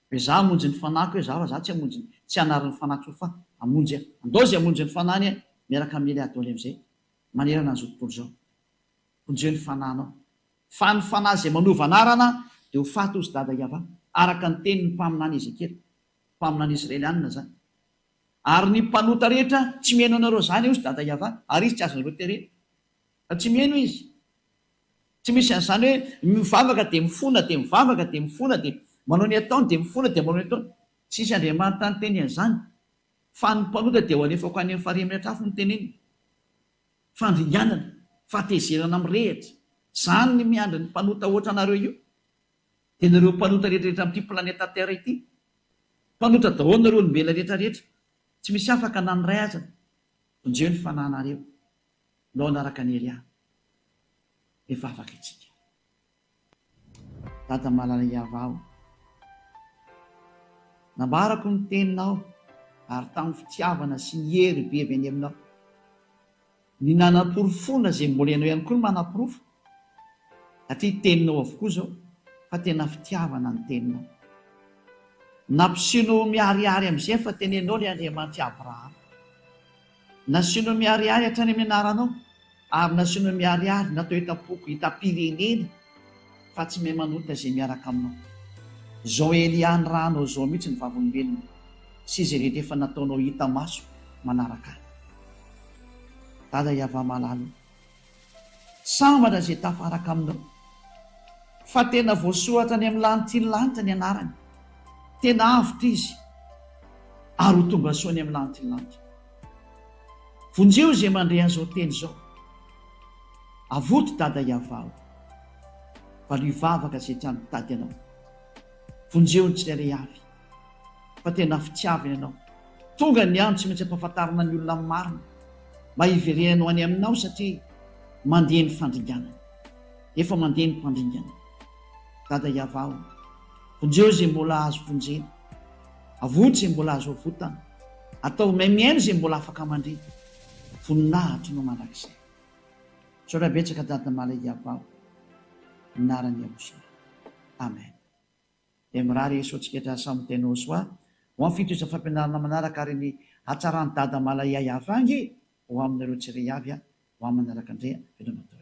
Hoe za hamonjy ny fanahiko hoe za fa za tsy hamonjy tsy hanary ny fanahiko fa hamonjy aho. Andao izay hamonjy ny fanahiny aho miaraka amin'i Elia daholo amin'izay manerana an'izao tontolo izao. Vonjeo ny fanahinao. Fa ny fanahy izay manova anarana dia ho faty hozy dada Yavah, araka ny tenin'ny mpaminany Ezekiela, mpaminany Israelianina izany. Ary ny mpanota rehetra tsy mihaino anareo izany hozy Dada Yavah, ary izy tsy azonareo terena. Fa tsy mihaino izy. Tsy misy an'izany hoe mivavaka dia mifona dia mivavaka dia mifona dia manao ny ataony dia mifona dia manao ny ataony. Tsisy Andriamanitra niteny an'izany. Fa ny mpanota dia ho alefako any amin'ny farihy mirehitra afo no teneniny. Fandringanana, fahatezerana mirehitra. Izany ny miandry ny mpanota hoatra anareo io. Dia nareo mpanota rehetra rehetra amin'ity planeta terre ity. Mpanota daholo nareo olombelona rehetra rehetra. Tsy misy afaka na ny iray aza. Vonjeo ny fanahinareo. Ndao hanaraka an'i Elia. Hivavaka isika. Dada malala Yavah o. Nambarako ny teninao ary tamin'ny fitiavana sy ny hery be avy any aminao. Ny nanaporofoana izay mbola ianao ihany koa no manaporofo satria teninao avokoa izao fa tena fitiavana ny teninao. Nampiseho miharihary amin'izay fa tenenao ilay Andriamanitr'i Abrahama. Nasianao miharihary hatrany amin'ny anaranao, ary nasianao miharihary natao hitam-poko, hitam-pirenena, fa tsy mahay manota izay miaraka aminao. Izao Elia nirahanao izao mihitsy ny vavolombelona, sy izay rehetra efa nataonao hita maso manaraka ahy. Dada Yavah malala o. Sambatra izay tafaraka aminao. Fa tena voasoratra any amin'ny lanitry ny lanitra ny anarany. Tena avotra izy ary ho tonga soa any amin'ny lanitry ny lanitra. Vonjeo izay mandre an'izao teny izao. Avoto Dada Yavah o. Valio vavaka izay trano mitady anao. Vonjeo ny tsirairay avy. Fa tena fitiavana ianao. Tonga ny andro tsy maintsy ampahafantarina ny olona ny marina mba hiverenany ho any aminao satria mandeha ny fandringanana. Efa mandeha ny mpandringana. Dada Yavah o! Vonjeo izay mbola azo vonjena. Avoto izay mbola azo avotana. Ataovy mahay mihaino izay mbola afaka mandre. Voninahitro no mandrakizay. Misaotra betsaka Dada Malay Yavah o! Anaran'i Yahushua. Amen. Dia mirary eso antsika hatrany samy tena Osoa ho amin'ny fitohizan'ny fampianarana manaraka ary ny hatsaran'i Dada Malaya Yavah ange ho aminareo tsiray avy a ho amin'ny manaraka indray a veloma daholo.